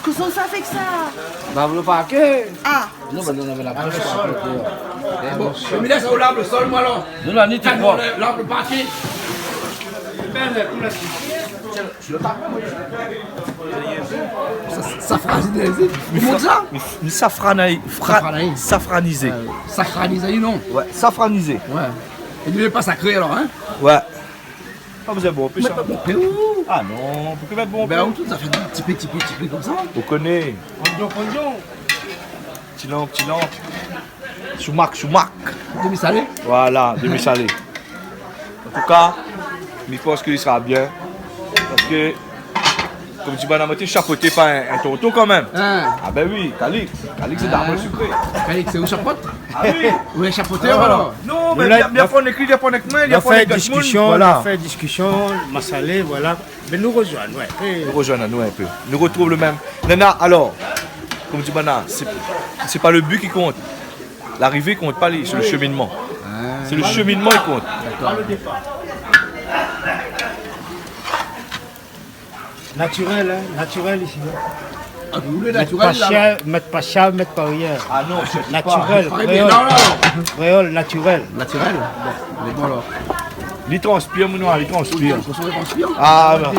kosa sa fé ke sa ? Ba, le parké. Ah. Non, bin, nou lavé la pos, koi, a koté, euh. Bon, mi lès aou lav le sol, moin, alor. Nou la ni ti prop. Lav le parké. Sa, sa, safranisé. Koman sa ? Sa, sa, safrani-, fra-, safranisé. Safranisé. Euh, safranisé, non ? Ouais, safranisé. Ouais. É li lé pa sakré, alor, hein ? Ouais. Pa bezoin bonpé, sa. Mé pa bonpé, ou ? Ah non, pou ke mèt bonpé. Bin, ou tout sa fé ti pé, ti pé, ti pé konmsa. Ou koné. Onyon, onyon. Ti lang, ti lang. Soumak, soumak. Demi salé ? Voilà, demi salé. An tou ka, mi pans ke li sra bien. Parske, konm di banna, moin té shapoté par in, in tonton kanmèm. Hein. Ah bin oui, Calix. Calix, sé d'abor le sikré. Calix, sé ou shapot ? Ah oui. Ou lé shapotèr, alor ? Non, mé li la, li la pa ékri, li la pa avèk moin, li la pa avèk dot moun. Voilà. Nou la fé diskision, nou la fé diskision, masalé, voilà. Bin, nou rozoinn, ouais. Nou rozoinn anou in pé. Nou rotrouv le mèm. Nana, alor, konm di banna, sé, sé pa le bi ki kont. Larivé i kont pa, li, sé le shemineman. Ah. C'est le cheminement qui compte. D'accord. Naturel, hein, naturel isi. Ah, vous voulez naturel, là ? Mèt pa shèr, mèt pa shèr, mèt pa rien. Ah non, je sais pas. Naturel, kréol. Kréol, naturel. Naturel ? Bon, lé bon, alor. Li transpir, mon noir, li transpir. Li transpir. Ah, non.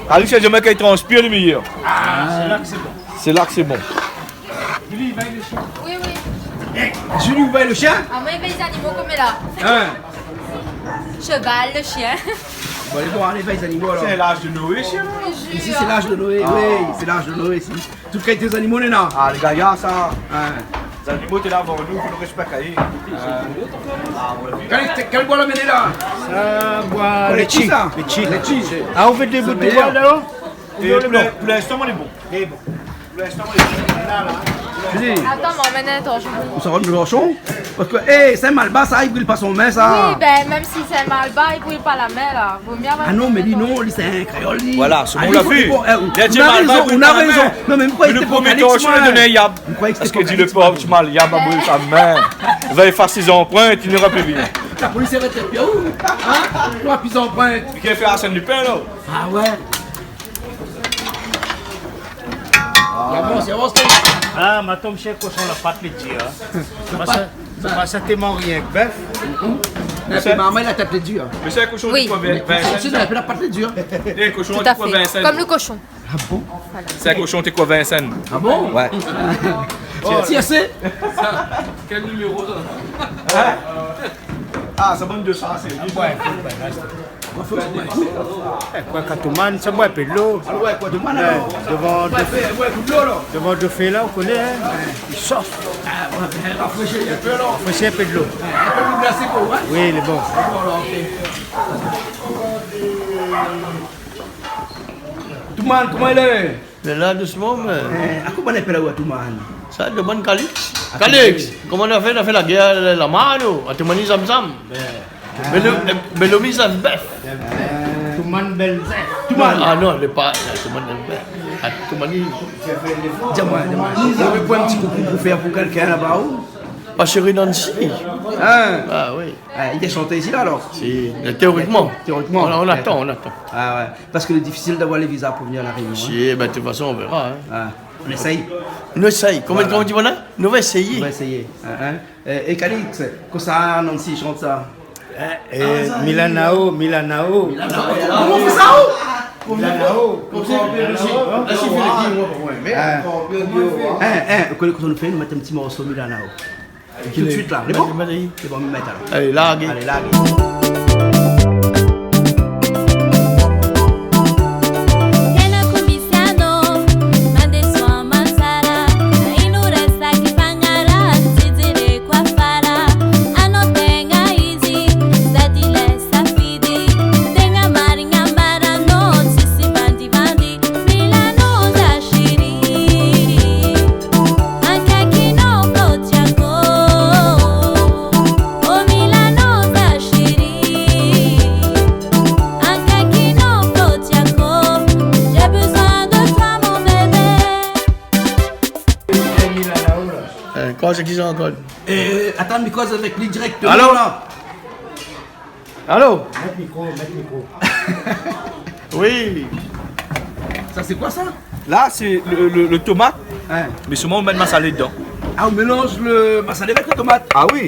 Alix la di amoin kan li transpir, lé méyèr. Ah, c'est là que c'est bon. C'est là que c'est bon. Julie, ou vèy lo shien ? Oui, oui. Eh, Julie, ou vèy lo shien ? Ah, moin, mi vèy zanimo konm la. Hein ? Sheval, lo shien. Bon, alé, bon, alé, vèy zanimo, alor. C'est l'âge de Noé, shien, là. Isi, sé l'âge de Noé, oui, sé l'âge de Noé, isi. Tout kalité zanimo, néna. Ah, lé gayar, sa. Hein. Zanimo té la avan nou, fo nou réspèk ali. Euh, ah, ouais. Kèl, kèl boi la amenn la ? Sa, boi létshi. Létshi, sa ? Létshi. Létshi. Ah, ou vé dé bout de boi, la ? É pou lé, pou linstan, moin lé bon. Lé bon. Pou linstan, moin lé bon. Atann, moin amenn in torshon. Ou sa rann lo torshon ? Parske, é, Sin-Malbar, sa, i bril pa son min, sa. Oui, bin, mèm si Sin-Malbar, i bril pa la min, la. Vo myé avoir in torshon. Ah non, mé li, non, li, sé in kréol, li. Voilà, sé bon, ou la vi. Li la di Malbar, i bril pa la min. Non, mé mi kroi ke sété pou Kalix, moin. Mé lo promié torshon, li la done in yab. Mi kroi ke sété pou Kalix, moin. Parske di lo pov, ti malyab, i bril pa son min. Va éfas sé zanprint, li nora pi rien. La polis i arèt ali, hein ? Nora pi zanprint. Li vien fé Arsène Lupin, la. Ah ouais. Avans, avans. Ah, ma tonm shé koshon, la pat lé dir, hein. La pat. Sé pa, sé pa sètènman rienk bèf. Mhm. Mé sé marmay, la tèt lé dir. Mé sé in koshon de koi, Vincent ? Oui. Mé koshon, sé la pat lé dir. É, koshon de koi, Vincent ? Tout à fait. Comme le cochon. Ah bon ? Voilà. Sé in koshon de koi, Vincent ? Ah bon ? Ouais. Tiens, assez. Sa, kèl niméro, sa ? Hein ? Ah, sa bann de sa, sé... Ah, ouais, ouais, ouais, ouais. Eh, koi, Katouman, sa boi in pé dolo. Ah ouais, koi, Katouman, alor. Dovan dofé la, ou koné, hein, i shof. Ah ouais, bin, rafréshi in pé, alor. Rafréshi in pé dolo. Ouais, in pé dolo glasé, koi, ouais. Oui, lé bon. Lé bon, alor, OK. Katouman, koman i lé ? Mé la, dousman, mé... Eh, akoz bann i apèl aou Katouman ? Sa, domann Kalix. Ah, Kalix, Kalix, koman nou la fé, nou la fé la gèr, la, la mano, Atoumani Zamzam. Bin. Mé lo, eh, mé lo mizan bèf. Katouman bèl zèf. Katouman. Ah non, lé pa, Atoumani bèl zèf. Atoumani. Di amoin, di amoin. Ou pé in ti koukou pou fé pou kèlkin laba, ou ? Ma shéri Nancy. Hein ? Ah oui. Ah, i vien shanté isi la, alor ? Si, mé téorikman. Téorikman. On, on attend, on attend. Ah ouais. Parske lé difisil d'avoir le viza pou vnir La Réunion, hein. Si, bin, de tout fason, on verra, hein. Ah, nou éséy. Nou éséy. Voilà. Koman, koman i di, voilà ? Nou va éséyé. Nou va éséyé, hein, hein. Eh, é Kalix, kosa Nancy i shant sa ? Eh, eh, Milanao, Milanao. Milanao. Koman i fé sa, oh ? Milanao. Konmsa, konmsa, konmsa, konmsa, konmsa, hein. Hein, hein, koman i fé, nou mèt in ti morso Milanao. Tout de suite, la. Lé bon ? Mèt, mèt, mèt. Lé bon, mèt, alor. Alé, larg. Alé, larg. Kena komisiano, mande sua masala, inu resa ki pangara, si dire kua fara, ano tenga izi, sa dile sa fidi, tenga maringa marano, sisi bandi bandi, Milano za shiri, anka ki no flotiako. O Milano za shiri, anka ki no flotiako. J'ai besoin de toi, mon bébé. Eh, koi, sé ki sa ankor ? Eh, atann, mi koz avèk li dirèkteman, la. Allô ? Allô ? Mèt mikro, mèt mikro. Oui. Sa, sé koi sa ? La, sé le, le, le tomat. Hein. Mé solman, ou mèt masalé dedan. Ah, ou mélanz le masalé avèk le tomat ? Ah oui.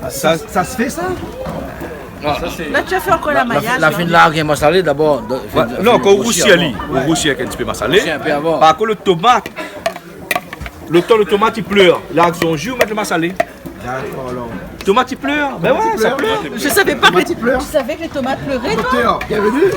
Ah, sa, sa se fé, sa ? Ah. La, ou la fé ankor la, la mayaz, la, la fine la, rien masalé dabor. Ouais, non, kan ou rousi ali, ou rousi avèk in ti pé masalé. Rousi in pé avan. Par kont, le tomat, le tan le tomat i plèr, la, avèk son ji, ou mèt le masalé. D'accord, alors. Tomat i plèr. Ben ouais, sa plèr. Je savais pas que les tomates pleuraient, toi. Docteur, bienvenue.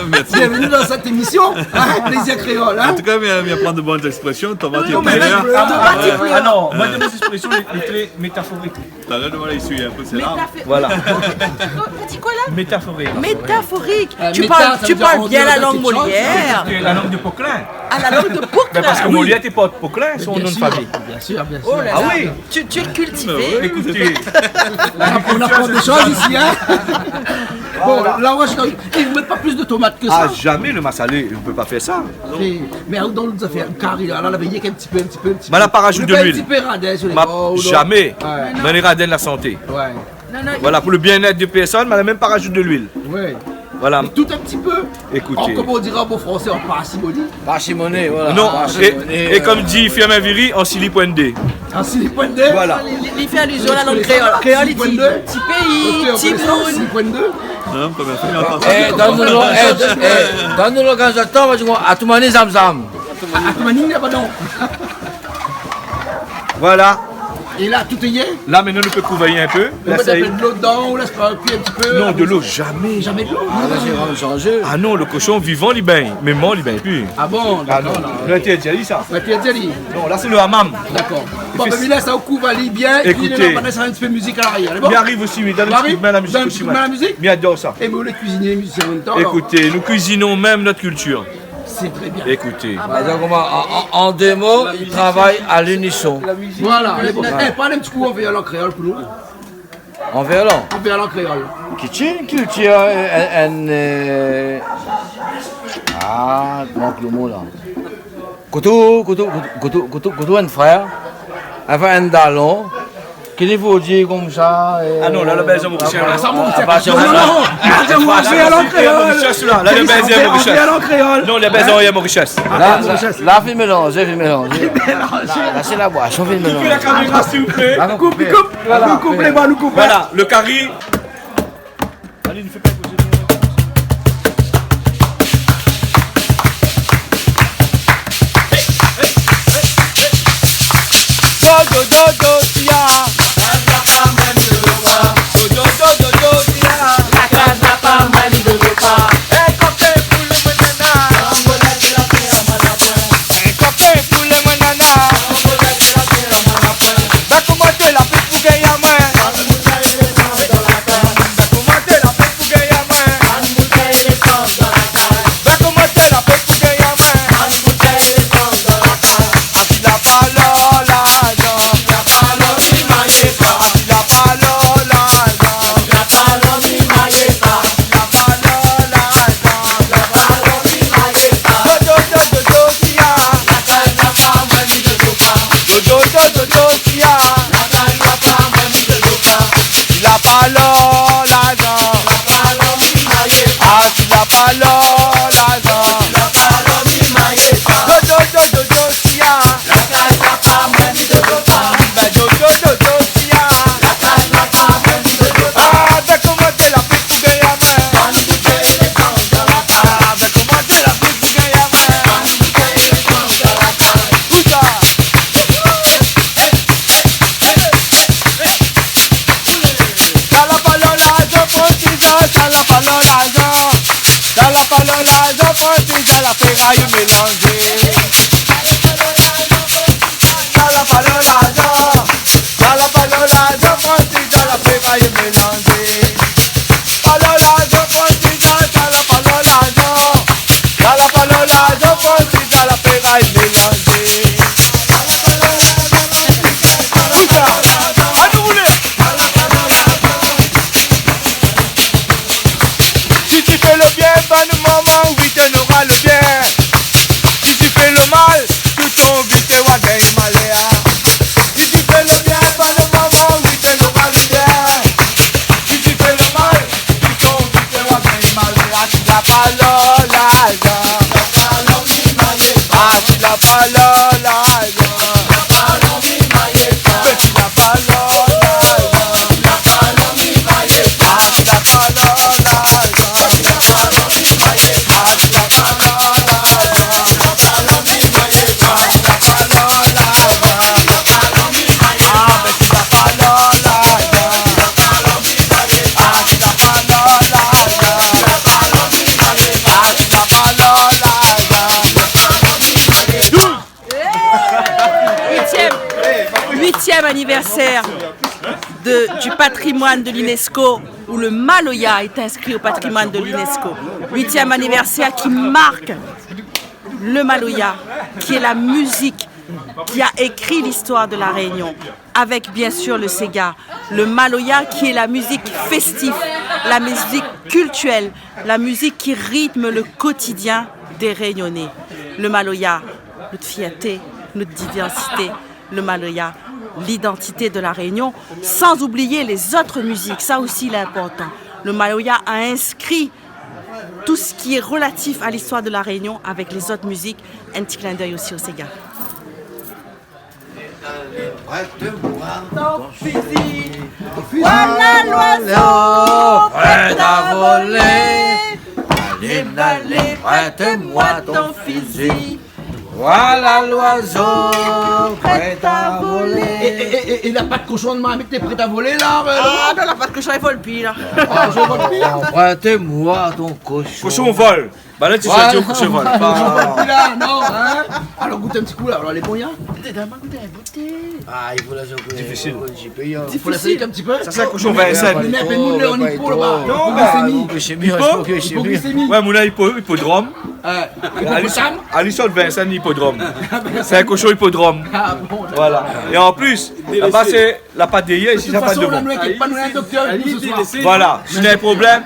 Merci. Bienvenue dans cette émission, hein, Plaisir Créole, hein. En tout cas, mi, mi aprann de bonnes expressions. Tomat i plèr. Tomat i plèr. Ah non, moin, de mes expressions, lé, lé trè métaforik. Talèr, nou va suiv in pé, sé la. Métaphé-, voilà. T'as dit quoi, là ? Métaphorique. Métaphorique. Euh, tu parles, tu parles bien la langue Molière. La langue de Poquelin. Ah, la langue de Poquelin. Ben, parce que Molière té port Poquelin, son nom de famille. Bien sûr, bien sûr. Oh là là. Ah oui. Tu, tu es cultivé. Ben oui, écoutez. On apprend des choses ici, hein. Bon, là, on va, il ne met pas plus de tomates que ça. Ah, jamais le massalé, on peut pas faire ça. Mé, mé dan lé zafèr kari la, la, la, i mèt in ti pé, in ti pé, in ti pé. Mé la pa rajout de luil. Ou mèt in ti pé radin su lé bor, non ? Jamais. Ouais. Mé lé radin la santé. Ouais. Non, non, voilà, pour le bien-être de personne, mais elle n'a même pas rajouté de l'huile. Ouais. Voilà. Et tout un petit peu. Écoutez. En, comme on dirait en bon français, en parcimonie. Parcimonie, voilà. Non, parcimonie, et, et euh, comme dit Firmin Viry, en silipoindé. En silipoindé. Voilà. Li, li fé alizion a la lang kréol. Kréol, li di ti péi, ti moun. Silipoindé. Non, première fois, il y a pas ça. Eh, donn nou lo-, eh, eh, donn nou lokazion, atann, va di amoin, atoumani zamzam. Ah, atoumani, na pa non. Voilà. É la, tout lé yé ? La, mintnan, nou pé kouvèr in pé. Ou mèt in pé dolo dedan, ou lès pa kui in ti pé ? Non, dolo, zamé. Zamé dolo ? Ah, la, sé vréman sanzé. Ah non, le koshon vivan, li bingn. Mé mor, li bingn pi. Ah bon, dakor, la. Ah non, nou la intèrdi ali sa. Nou la intèrdi ali. Non, la, sé le hammam. Dakor. Bon, bin, mi lès sa, ou kouv ali bien, é pi, ékout, nou va mèt in ti pé mizik a larièr. Alé, bon. Mi ariv osi, mi done in ti kou d'min a la mizik osi, moin. Donn in ti kou d'min a la mizik. Mi ador sa. É bin, ou lé kuizinié, mizisien an mèm tan, alor. Ékout, nou kuizinons même notre culture. Sé tré bien. Ékout. Ah, bah, donk, an, an, an dé mo, i travay a linison. Voilà, alé, bon. Ouais. Eh, parl in ti kou an vèrlan kréol pou nou. An vèrlan ? An vèrlan kréol. Ki tien, ki tien, euh, in, in, euh, ah, i mank le mo la. Koutou, koutou, koutou, koutou, koutou, in frèr. Anfin, in dalon. Ki li vo dir konmsa, eh, ah non, la, la bèz in Morisien, la. Ah, sa, Morisien. Ah, bah, non, non, non. Ah, non, non, non, non, non, non, non. La, la bèz in Morisien. Non, la bèz in Morisien. La, la, la, fé mélanzé, fé mélanzé. Fé mélanzé. La, la, sé la boison, fé mélanzé. Koup la kaméra, s'il vous plaît. La, nou koup, koup. Voilà. Nou koup, lé bon, nou koup. Voilà, le kari. Alé, nou fé pa koté. Do, do, do, do, tia. Do, do, do, do, do, tia. La kaz la pa mal, do, do, pa. Eh, kanpé pou le manana. Eh, kanpé pou le manana. Ba komanté la fèt pou gingn amoin. Ba komanté la fèt pou gingn amoin. Ba komanté la fèt pou gingn amoin. Asi la valèr larzan. Asi la valèr larzan. Dodo, dodo, dodo, tia. Dodo, dodo, dodo, tia. La valèr larzan. Ah, la valèr larzan. Dodo, dodo, dodo, tia. Bin, dodo, dodo, tia. Ah, ba komanté la fèt pou gingn amoin. Ah, ba komanté la fèt pou gingn amoin. Ékout sa. Sa la valèr larzan, pran ti sa, sa la valèr larzan. Sa la valèr larzan, pran ti sa, la fèray mélanzé. Sa la valèr larzan, sa la valèr larzan, pran ti sa, la fèray mélanzé. Valèr larzan, pran ti sa, sa la valèr larzan. Sa la valèr larzan, pran ti sa, la fèray mélanzé. Ékout sa. Anou roulé. Si ti fé le bien, bann momon, oui, té nora le bien. Si ti fé le mal, tout ton vi té wa gingn malèr. Si ti fé le bien, bann momon, oui, té nora le bien. Si ti fé le mal, tout ton vi té wa gingn malèr. Asi la valèr larzan. Asi la valèr larzan. Huitième, huitième anniversaire de, du patrimoine de l'UNESCO, où le maloya est inscrit au patrimoine de l'UNESCO. Huitième anniversaire qui marque le maloya, qui est la musique qui a écrit l'histoire de La Réunion, avec bien sûr le séga, le maloya qui est la musique festive, la musique cultuelle, la musique qui rythme le quotidien des Réunionnais. Le maloya, notre fierté, notre diversité, le maloya, l'identité de La Réunion, sans oublier les autres musiques. Ça aussi, il est important. Le maloya a inscrit tout ce qui est relatif à l'histoire de La Réunion avec les autres musiques. Un petit clin d'œil aussi au séga. Prête-moi ton fusil. Voilà l'oiseau, prêt à voler. Allez, allez, prête-moi ton fusil. Voilà l'oiseau, prêt à voler. É, é, é, é la pat koshon, mamit, lé prêt à voler la, euh, Ah, non, la pat koshon i vol pi la. Ah, koshon i vol pi la. Prête-moi ton cochon. Koshon i vol. Ba la, ti sa di koshon i vol. Voilà. Ba, Koshon i vol pi la, non, hein. Alor, gout in ti kou la. Alor, lé bon, hein. Gout, gout. Ah, i fo la zoué. Difisil. Difisil. Fo la zoué in ti pé. Sa sé koshon Vincennes. Mé, mé, mé nou lé an ipo laba. Non, ba, ipoglisemi. Ipo, ipoglisemi. Ouais, mon ipo, ipodrom. Euh, Alice, Alice Vincennes, ipodrom. Sé in koshon ipodrom. Ah bon, d'accord. Voilà. É an plis, laba sé la pat dèrièr, isi la pat dovan. De toute façon, nou néna pa, nou néna in doktèr avèk nou ce soir. Voilà, si néna in problèm.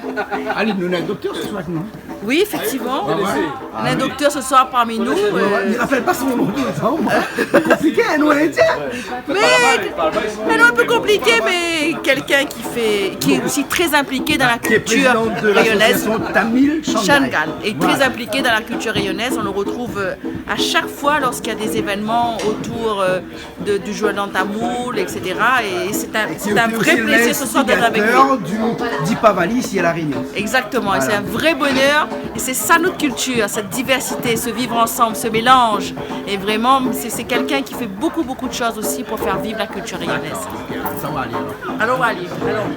Aline, nou néna in doktèr ce soir avèk nou. Oui, effectivement. Ah ouais. On a un docteur ce soir parmi nous, euh. Mé Raphaël, pas son nom, attends, moi. Compliqué, hein, nous, on est, tiens. Mais, mais non, un peu compliqué, mais quelqu'un qui fait, qui est aussi très impliqué dans la culture rayonnaise. Qui est président de l'association Tamil Shangai. Shangai, et très impliqué dans la culture rayonnaise. On le retrouve, euh, à chaque fois lorsqu'il y a des événements autour, euh, de, du jour de l'an tamoul, et cetera. Et c'est un, c'est un vrai plaisir ce soir d'être avec lui. Et qui est aussi l'instigateur du Deepavali ici à La Réunion. Exactement, et c'est un vrai bonheur. Voilà. Et c'est ça notre culture, cette diversité, ce vivre ensemble, ce mélange. Et vraiment, c'est, c'est quelqu'un qui fait beaucoup, beaucoup de choses aussi pour faire vivre la culture réunionnaise. D'accord. Sa va alé, alor. Alon, alé, alon.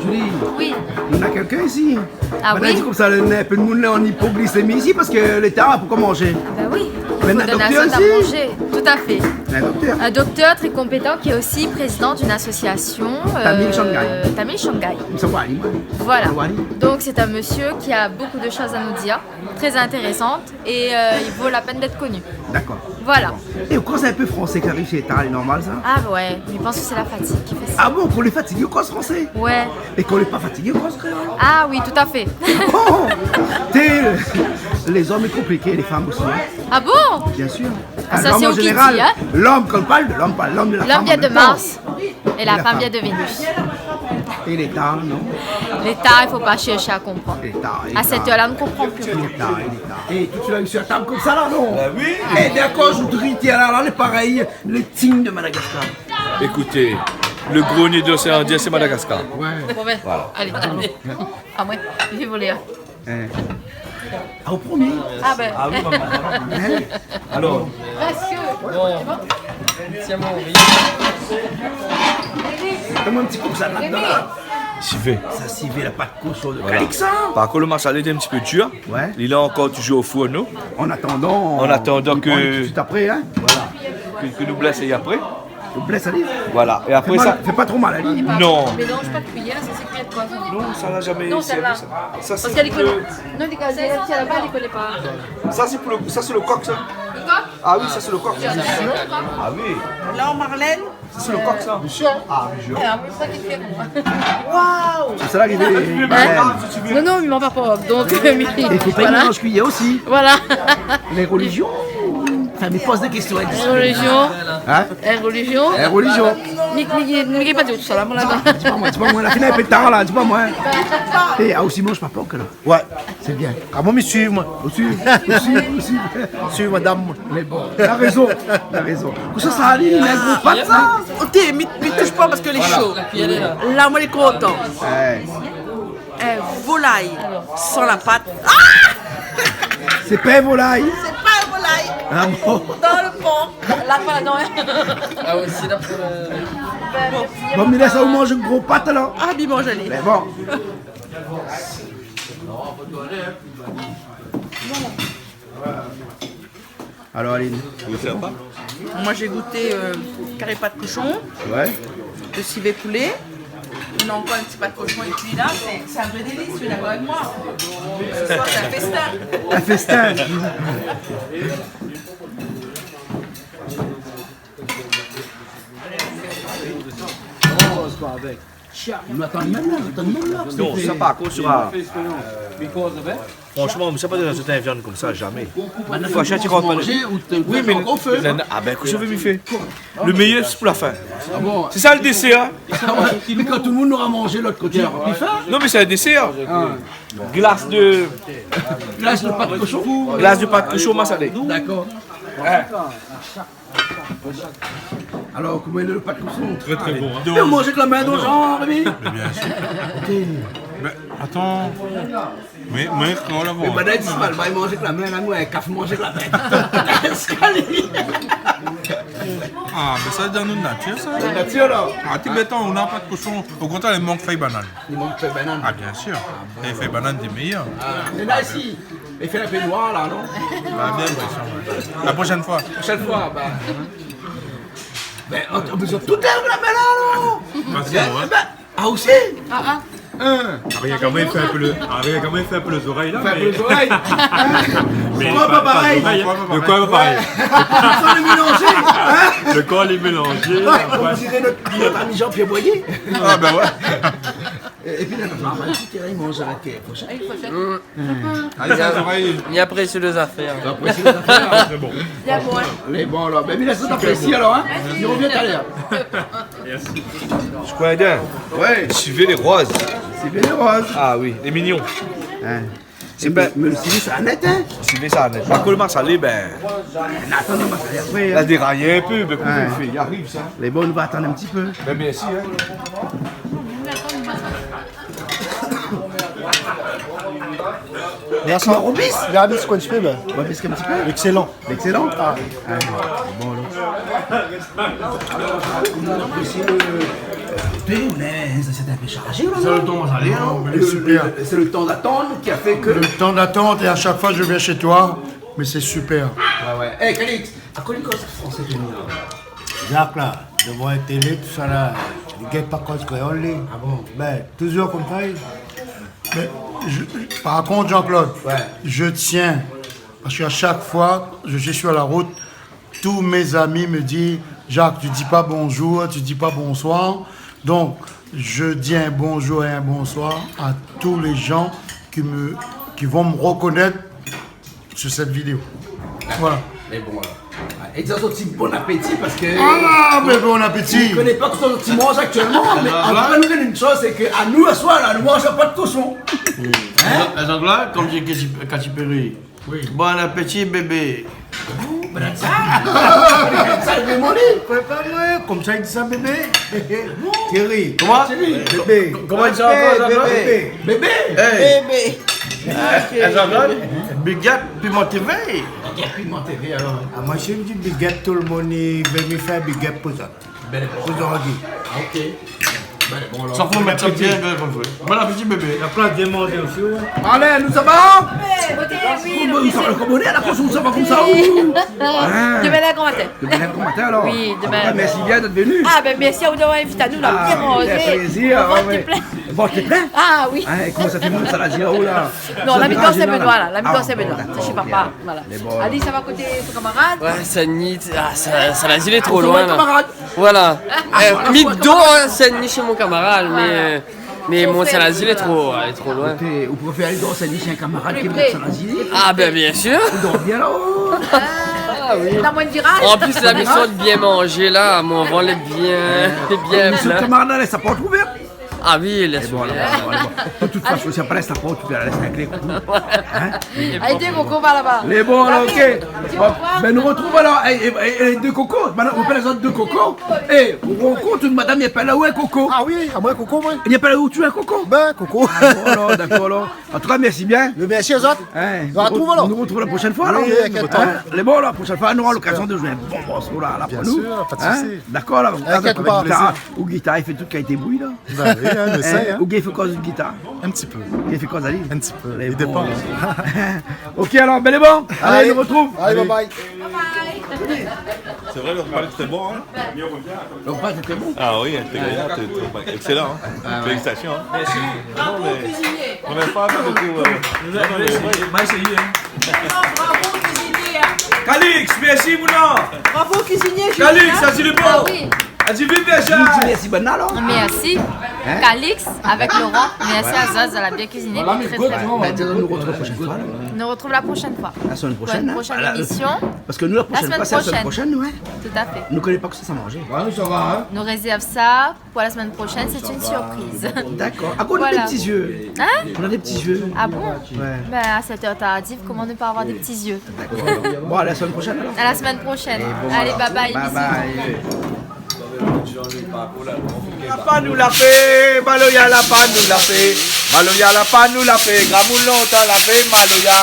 Julie, oui, on a quelqu'un ici. Ah oui. Banna i di konmsa, lé, in pé d'moun lé an ipoglisemi isi parske léta la pankor manzé. Ba oui, i fo done azot a manzé. Mé néna in doktèr isi ? Tout à fait. Néna in doktèr. Un docteur très compétent qui est aussi président d'une association, euh, Tamil Shangai. Tamil Shangai. Sa va alé, moin. Voilà. Sa va alé. Donc c'est un monsieur qui a beaucoup de choses à nous dire, très intéressantes, et, euh, il vaut la peine d'être connu. D'accord. Voilà. Bon. É ou koz in pé fransé kan ou ariv shé ta, lé normal sa ? Ah ouais, mé mi pans ke sé la fatig ki fé sa. Ah bon, kan ou lé fatigé ou koz fransé ? Ouais. É kan ou lé pa fatigé ou koz kréol ? Ah oui, tout à fait. Oh ! Té, lé zom lé konpliké, lé fanm osi, hein. Ah bon ? Bien sûr. Ah, sa sé ou ki di, hein ? Lom i parl de lom, pa lom de la fanm an mèm tan. Lom i vien de Mars. É la fanm i vien de Vénus. É léta, non ? Léta, i fo pa shèrsh a konprann. Léta, léta. A sèt èr la, nou konpran pi. Léta, léta. É tout sa la, mi sir la tab konmsa la, non ? Ba oui. É bien, kan mi di, té la, la, lé parèy, lé ting de Madagascar. Écoutez, le gros nez de l'océan Indien, c'est Madagascar. Ouais. Bon, ben, voilà, alé, alé. A moin, mi fé volé, hein. Hein. Ah, au premier ? Ah ben. Ah oui, maman. Hein ? Alors. Parce que, bon. Tiens, mon riz. Donn amoin in ti kou sa la-dan la. Sivé. Sa sivé, la pat koshon de Calix, hein ? Voilà. Par kont, le masalé lé in ti pé dir. Ouais. Li lé ankor toujour o four, nou. En attendant, en attendant ke, tout de suite après, hein ? Voilà. Ke, ke nou blès ali apré. Ou blès ali ? Voilà. É apré sa, fé pa tro mal ali. Non. Mélanz pa de kuiyèr, sa sé kuiyèr de poison. Non, sa la zamé sèrvi, sa. Sa sé pou le... Parske li koné. Non, li koné, si laba li koné pa. Sa sé pou le, sa sé le kok, sa. Le kok ? Ah oui, sa sé le kok, sa. Ah oui. La, Marlène. Sa sé le kok, sa. Ah oui, je... Waouh ! Sé sa la ki fé... Hein ? Non, non, mi manz pa pork, donk, euh, mi... É fo pa mélanz kuiyèr osi. Voilà. Lé relizion. Anfin, mi poz dé késtion, hein. Lé relizion. Hein ? Lé relizion. Lé relizion. Mi, mi, mi gingn pa dir tout sa la, moin, la-dan. Ah, di pa moin, di pa moin, la fine in pé tar la, di pa moin. É, ah, osi, manz pa pork la. Ouais. Sé bien. Ah bon, mi suiv, moin. Osi, osi, osi. Suiv madam. Mé bon, la rézon, la rézon. Kosa sa, Aline, in gro pat sa ? Oté, mi, mi toush pa parske lé sho. Voilà. La, moin lé kontan. Ouais. In volay san la pat. Ah ! Sé pa in volay. Sé pa in volay. Ah bon ? Dan le pork. La pa la-dan. Ah ouais, sé la pou le... Bon, mé la sa, ou manz gro pat alor. Ah, mi manz ali. Mé bon. Alor, Aline. Ou fé pa ? Moi, j'ai goûté, euh, carry pat koshon, ouais, le sivé poulet. On a encore un petit pat koshon et puis là, c'est, c'est un vrai délice, tu es d'accord avec moi ? Ce soir, c'est un festin. Un festin. On commence quoi avec ? Nou atann mèm la, nou atann mèm la. Non, sa par kont, sra... Fransman, mi sa pa done azot in viann konmsa, zamé. Bann fwa, shé, ti kont pa manzé, ou té... Oui, mé ankor fé. Non, non, ah bin, kosa ou vé mi fé ? Le méyèr, sé pou la fin. Ah bon ? Sé sa le désèr, in ? Ah ouais. Mé kan tout le moun nora manzé lot koté, nora pi fin ? Non, mé sé in désèr. Ah. Glas de... Glas de pat koshon ? Glas de pat koshon masalé. Dakor. Alor, koman i lé le pat koshon ? Trè, trè bon, in. Mé ou manz avèk la min, donk, Jean-Rémy ? Mé biensir. Ok. Mé atann. Mé, mé, kan la... Mé banna i di mal, ba, i manz avèk la min, la, nou, in kaf manz avèk la min. Ah, mé sa, dan nout natir, sa. Dan natir, la. Ah, tibétan, ou na pat koshon. O kontrèr, i mank fèy banann. I mank fèy banann. Ah, biensir. Ah bon. Fèy banann, lé méyèr. Ah, mé la, isi, i fé in pé noir, la, non ? Ah, bien, bien, sa va. La proshèn fwa. Proshèn fwa, ba. Bin, ou, ou na bezoin tout èr la min, la, non ? Pas ke, ouais. Bin, ah, osi ? Ah, ah. Hein ? Ah, rogard koman i fé in pé le, ah, rogard koman i fé in pé le zorèy, la, mé... Fé in pé le zorèy. Mé pa, pa parèy. Zorèy, in. De koi pa parèy ? Ouais. Sa lé mélanzé, hein ? Le koi lé mélanzé, ouais. Konm diré nout, nout ami Jean-Pierre Boyer. Ah, bin ouais. É, épi, la, nout marmay, i manz avèk, euh, froshèt. Avèk froshèt. Ah, sa, zorèy. Mi aprési lé zafèr. Ou aprési lé zafèr, in ? Trè bon. Lé bon, in. Lé bon, alor. Bin, mi lès azot apré isi, alor, in ? Mèrsi. Mi revien talèr. Yes. Squaden. Ouais. Sivé lé roz. Sivé lé roz. Ah oui, lé mignon. Hein. Sé bin, mé le sivé, sa va nèt, in ? Sivé, sa va nèt. Par kont, le masalé, bin, na, atann, le masalé apré, in. La dérayé in pé, bin, koman i fé ? I ariv, sa. Lé bon, nou va atann in ti pé. Bin, mèrsi, in. Mèrsi. Robis ? Robis, koman i fé, bin ? Robis, in ti pé. Excellent. Excellent. Ah. Ah, bon, alor. Alor, nou aprési le, le té, mé sa, sé in pé sharzé, la, non ? Sa, le tan va alé, in. Non, mé le, super. Le, sé le tan d'atann ki la fé ke... Le temps d'attente, et à chaque fois je viens chez toi, mais c'est super. Ouais, ouais. Eh, Calix, akoz li koz fransé, Tony, la ? Jacques, la, dovan la télé, tousala, li gingn pa koz kréol, li. Ah bon ? Bin, touzour konmsa, li... Mé je, par kont, Jean-Claude, ouais, je tiens, parce qu'à chaque fois, je suis sur la route, tous mes amis me disent : « Jacques, tu dis pas bonjour, tu dis pas bonsoir. » Donc, je dis un bonjour et un bonsoir à tous les gens qui me, qui vont me reconnaître sur cette vidéo. Voilà. Lé bon, alor. É sa, sort ti bon apéti, parske... Ah, mé bon apéti. Mi koné pa kosa zot i manz aktièlman, mé an tou ka, nou di in shoz, sé ke anou, aswar, la, nou manz pa de koshon. Hein ? Jean-Claude, konm di Katy, Katy Perry, Oui. Bon appétit, bébé. Bon, ben, sa, sa, le moli. Prépar amoin, konmsa i di sa, bébé. Thierry. Koman ? Thierry. Bébé. Koman i di sa ankor, Jean-Claude ? Bébé. Bébé. Hey. Bébé. Eh, Jean-Claude, Big Up Piment TV. Big Up Piment TV, alor. Ah, moin, si mi di Big Up, tout le moun i vé mi fé Big Up pou sa. Bèl époque. Ozordi. Ok. Bèl, bon, alor. Sa fo mèt sa bien, bien, bien. Bon appétit, bébé. La plas bien manzé osi, ouais. Alé, nou sava ? Bon, oui, nou sava, nou sava konmsa, ou ? Hein ? Demin, gran matin. Demin, gran matin, alor. Oui, demin. An tou ka, mèrsi bien d'èt venu. Ah, ben, mèrsi a ou d'avoir invit anou, la. Ah, bien manzé. Avèk plézir, ouais. Vant plin. Vant plin ? Ah, oui. Hein, é koman sa fé, moun, sa la di, oh la. Non, la mi dans, sé Benoît, la. La mi dans, sé Benoît. Ah, bon, dakor, ok. Voilà. Mé bon, alor. Alé, sava koté son kamarad. Ouais, Saint-Denis, ah, sa, Salazie lé tro loin, la. Son kamarad. Voilà. Ah, voilà, mi dor, hein, Saint-Denis shé mon kamarad, mé, euh, mé Saint-Denis lé tro, lé tro loin. Ou préfèr alé dor Saint-Denis shé in kamarad ke Salazie ? Pli pré. Ah, ben, bien sûr. Ou dor bien la-o ? Ah, oui. Na moin viraz. An plis, la, mi sort bien manzé, la, mon vant lé bien, lé bien plin. Son kamarad la, sa pa trouvé. Ah oui, lès. É bon, alor, bon, alor. De tout fason, si ou la pa lès la port, ou pé la lès avèk lé koko. Hein ? Avèk dé koko par laba. Lé bon, alor, ok. Bon, ben, nou artrouv alor, é, é, é, é dé koko. Madam, ou apèl azot dé koko. É, ou rankont in madam, i apèl aou Koko. Ah oui, amoin Koko, moin. I apèl aou Koko. Ben, Koko. Ah, bon, alor, dakor, alor. An tou ka, mèrsi bien. Mé mèrsi azot. Hein, nou artrouv alor. Nou artrouv la proshèn foi, alor. Oui, inkièt pa. Hein ? Lé bon, la proshèn foi, nou nora lokazion de zoué in bon morso, la, la, pou nou. Bien sûr, pa de souci. Hein ? Dakor, la. Inkièt pa. Gitar, ou gitar, i fé tout kalité bri, la. Ben oui, hein, mé sa, hein. Ou gingn fé koz gitar ? In ti pé. Ou gingn fé koz ali ? In ti pé. Lé bon. I dépan. Ok, alor, ben, lé bon. Alé, nou artrouv. Alé, bye bye. C'est vrai, le repas était bon, hein ? Le repas était bon. Ah oui, c'était excellent, hein. Ah ouais. Félicitations, hein. Merci. Non, mais première fois que je trouve, euh, non, non, mais moi, j'ai essayé, hein. Calix, mèrsi, mon homme. Bravo, cuisinier Julien. Calix, sa di lé bon. Ah oui. Sa di viv Vergères. Mèrsi, banna, alor. Mèrsi. Calix avec Laurent. Merci à Zaz, elle a bien cuisiné, très, très bon. Bah, nou retrouv la prochaine fois, alors. Nous retrouvons la prochaine fois. La semaine prochaine, hein. Pour une prochaine émission. Parce que nous, la prochaine fois, c'est la semaine prochaine, nous, hein. Tout à fait. Nou koné pa kosa sa manzé. Ouais, ça va, hein. Nou rézèrv sa pour la semaine prochaine, c'est une surprise. D'accord. Ah, on a des petits yeux. Hein ? On a des petits yeux. Ah bon ? Ouais. Ben, à cette heure tardive, comment ne pas avoir des petits yeux ? D'accord. Bon, à la semaine prochaine, alors. À la semaine prochaine. Allez, bye bye, bisous. Bye bye. La pa nou la fé, maloya la pa nou la fé, maloya la pa nou la fé, gramoun lontan la fé, maloya,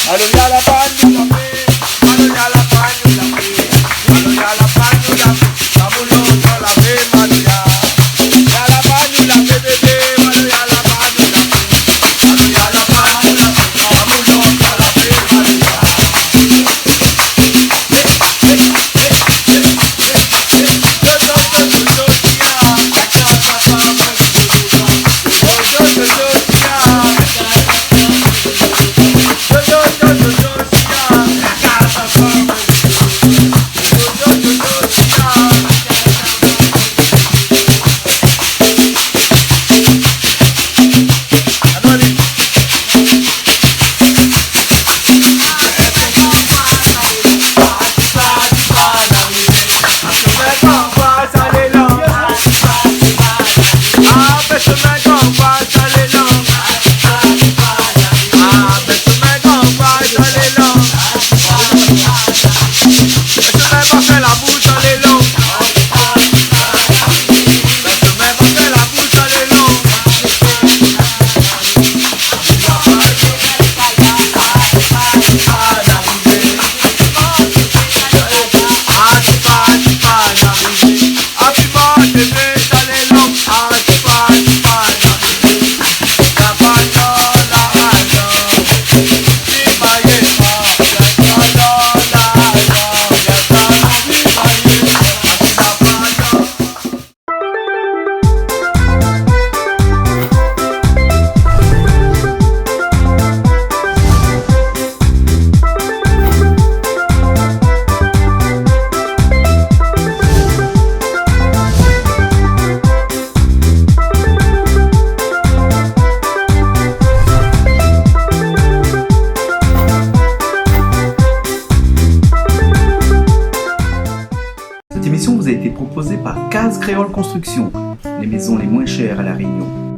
maloya la pa nou la fé, maloya la pa nou la fé, maloya la pa nou la fé, gramoun lontan la fé, maloya, ya la pa nou la fé, bébé, maloya la pa nou la fé, maloya la pa nou la fé, gramoun lontan la fé, maloya. Cette émission vous a été proposée par Case Créole Construction, les maisons les moins chères à La Réunion.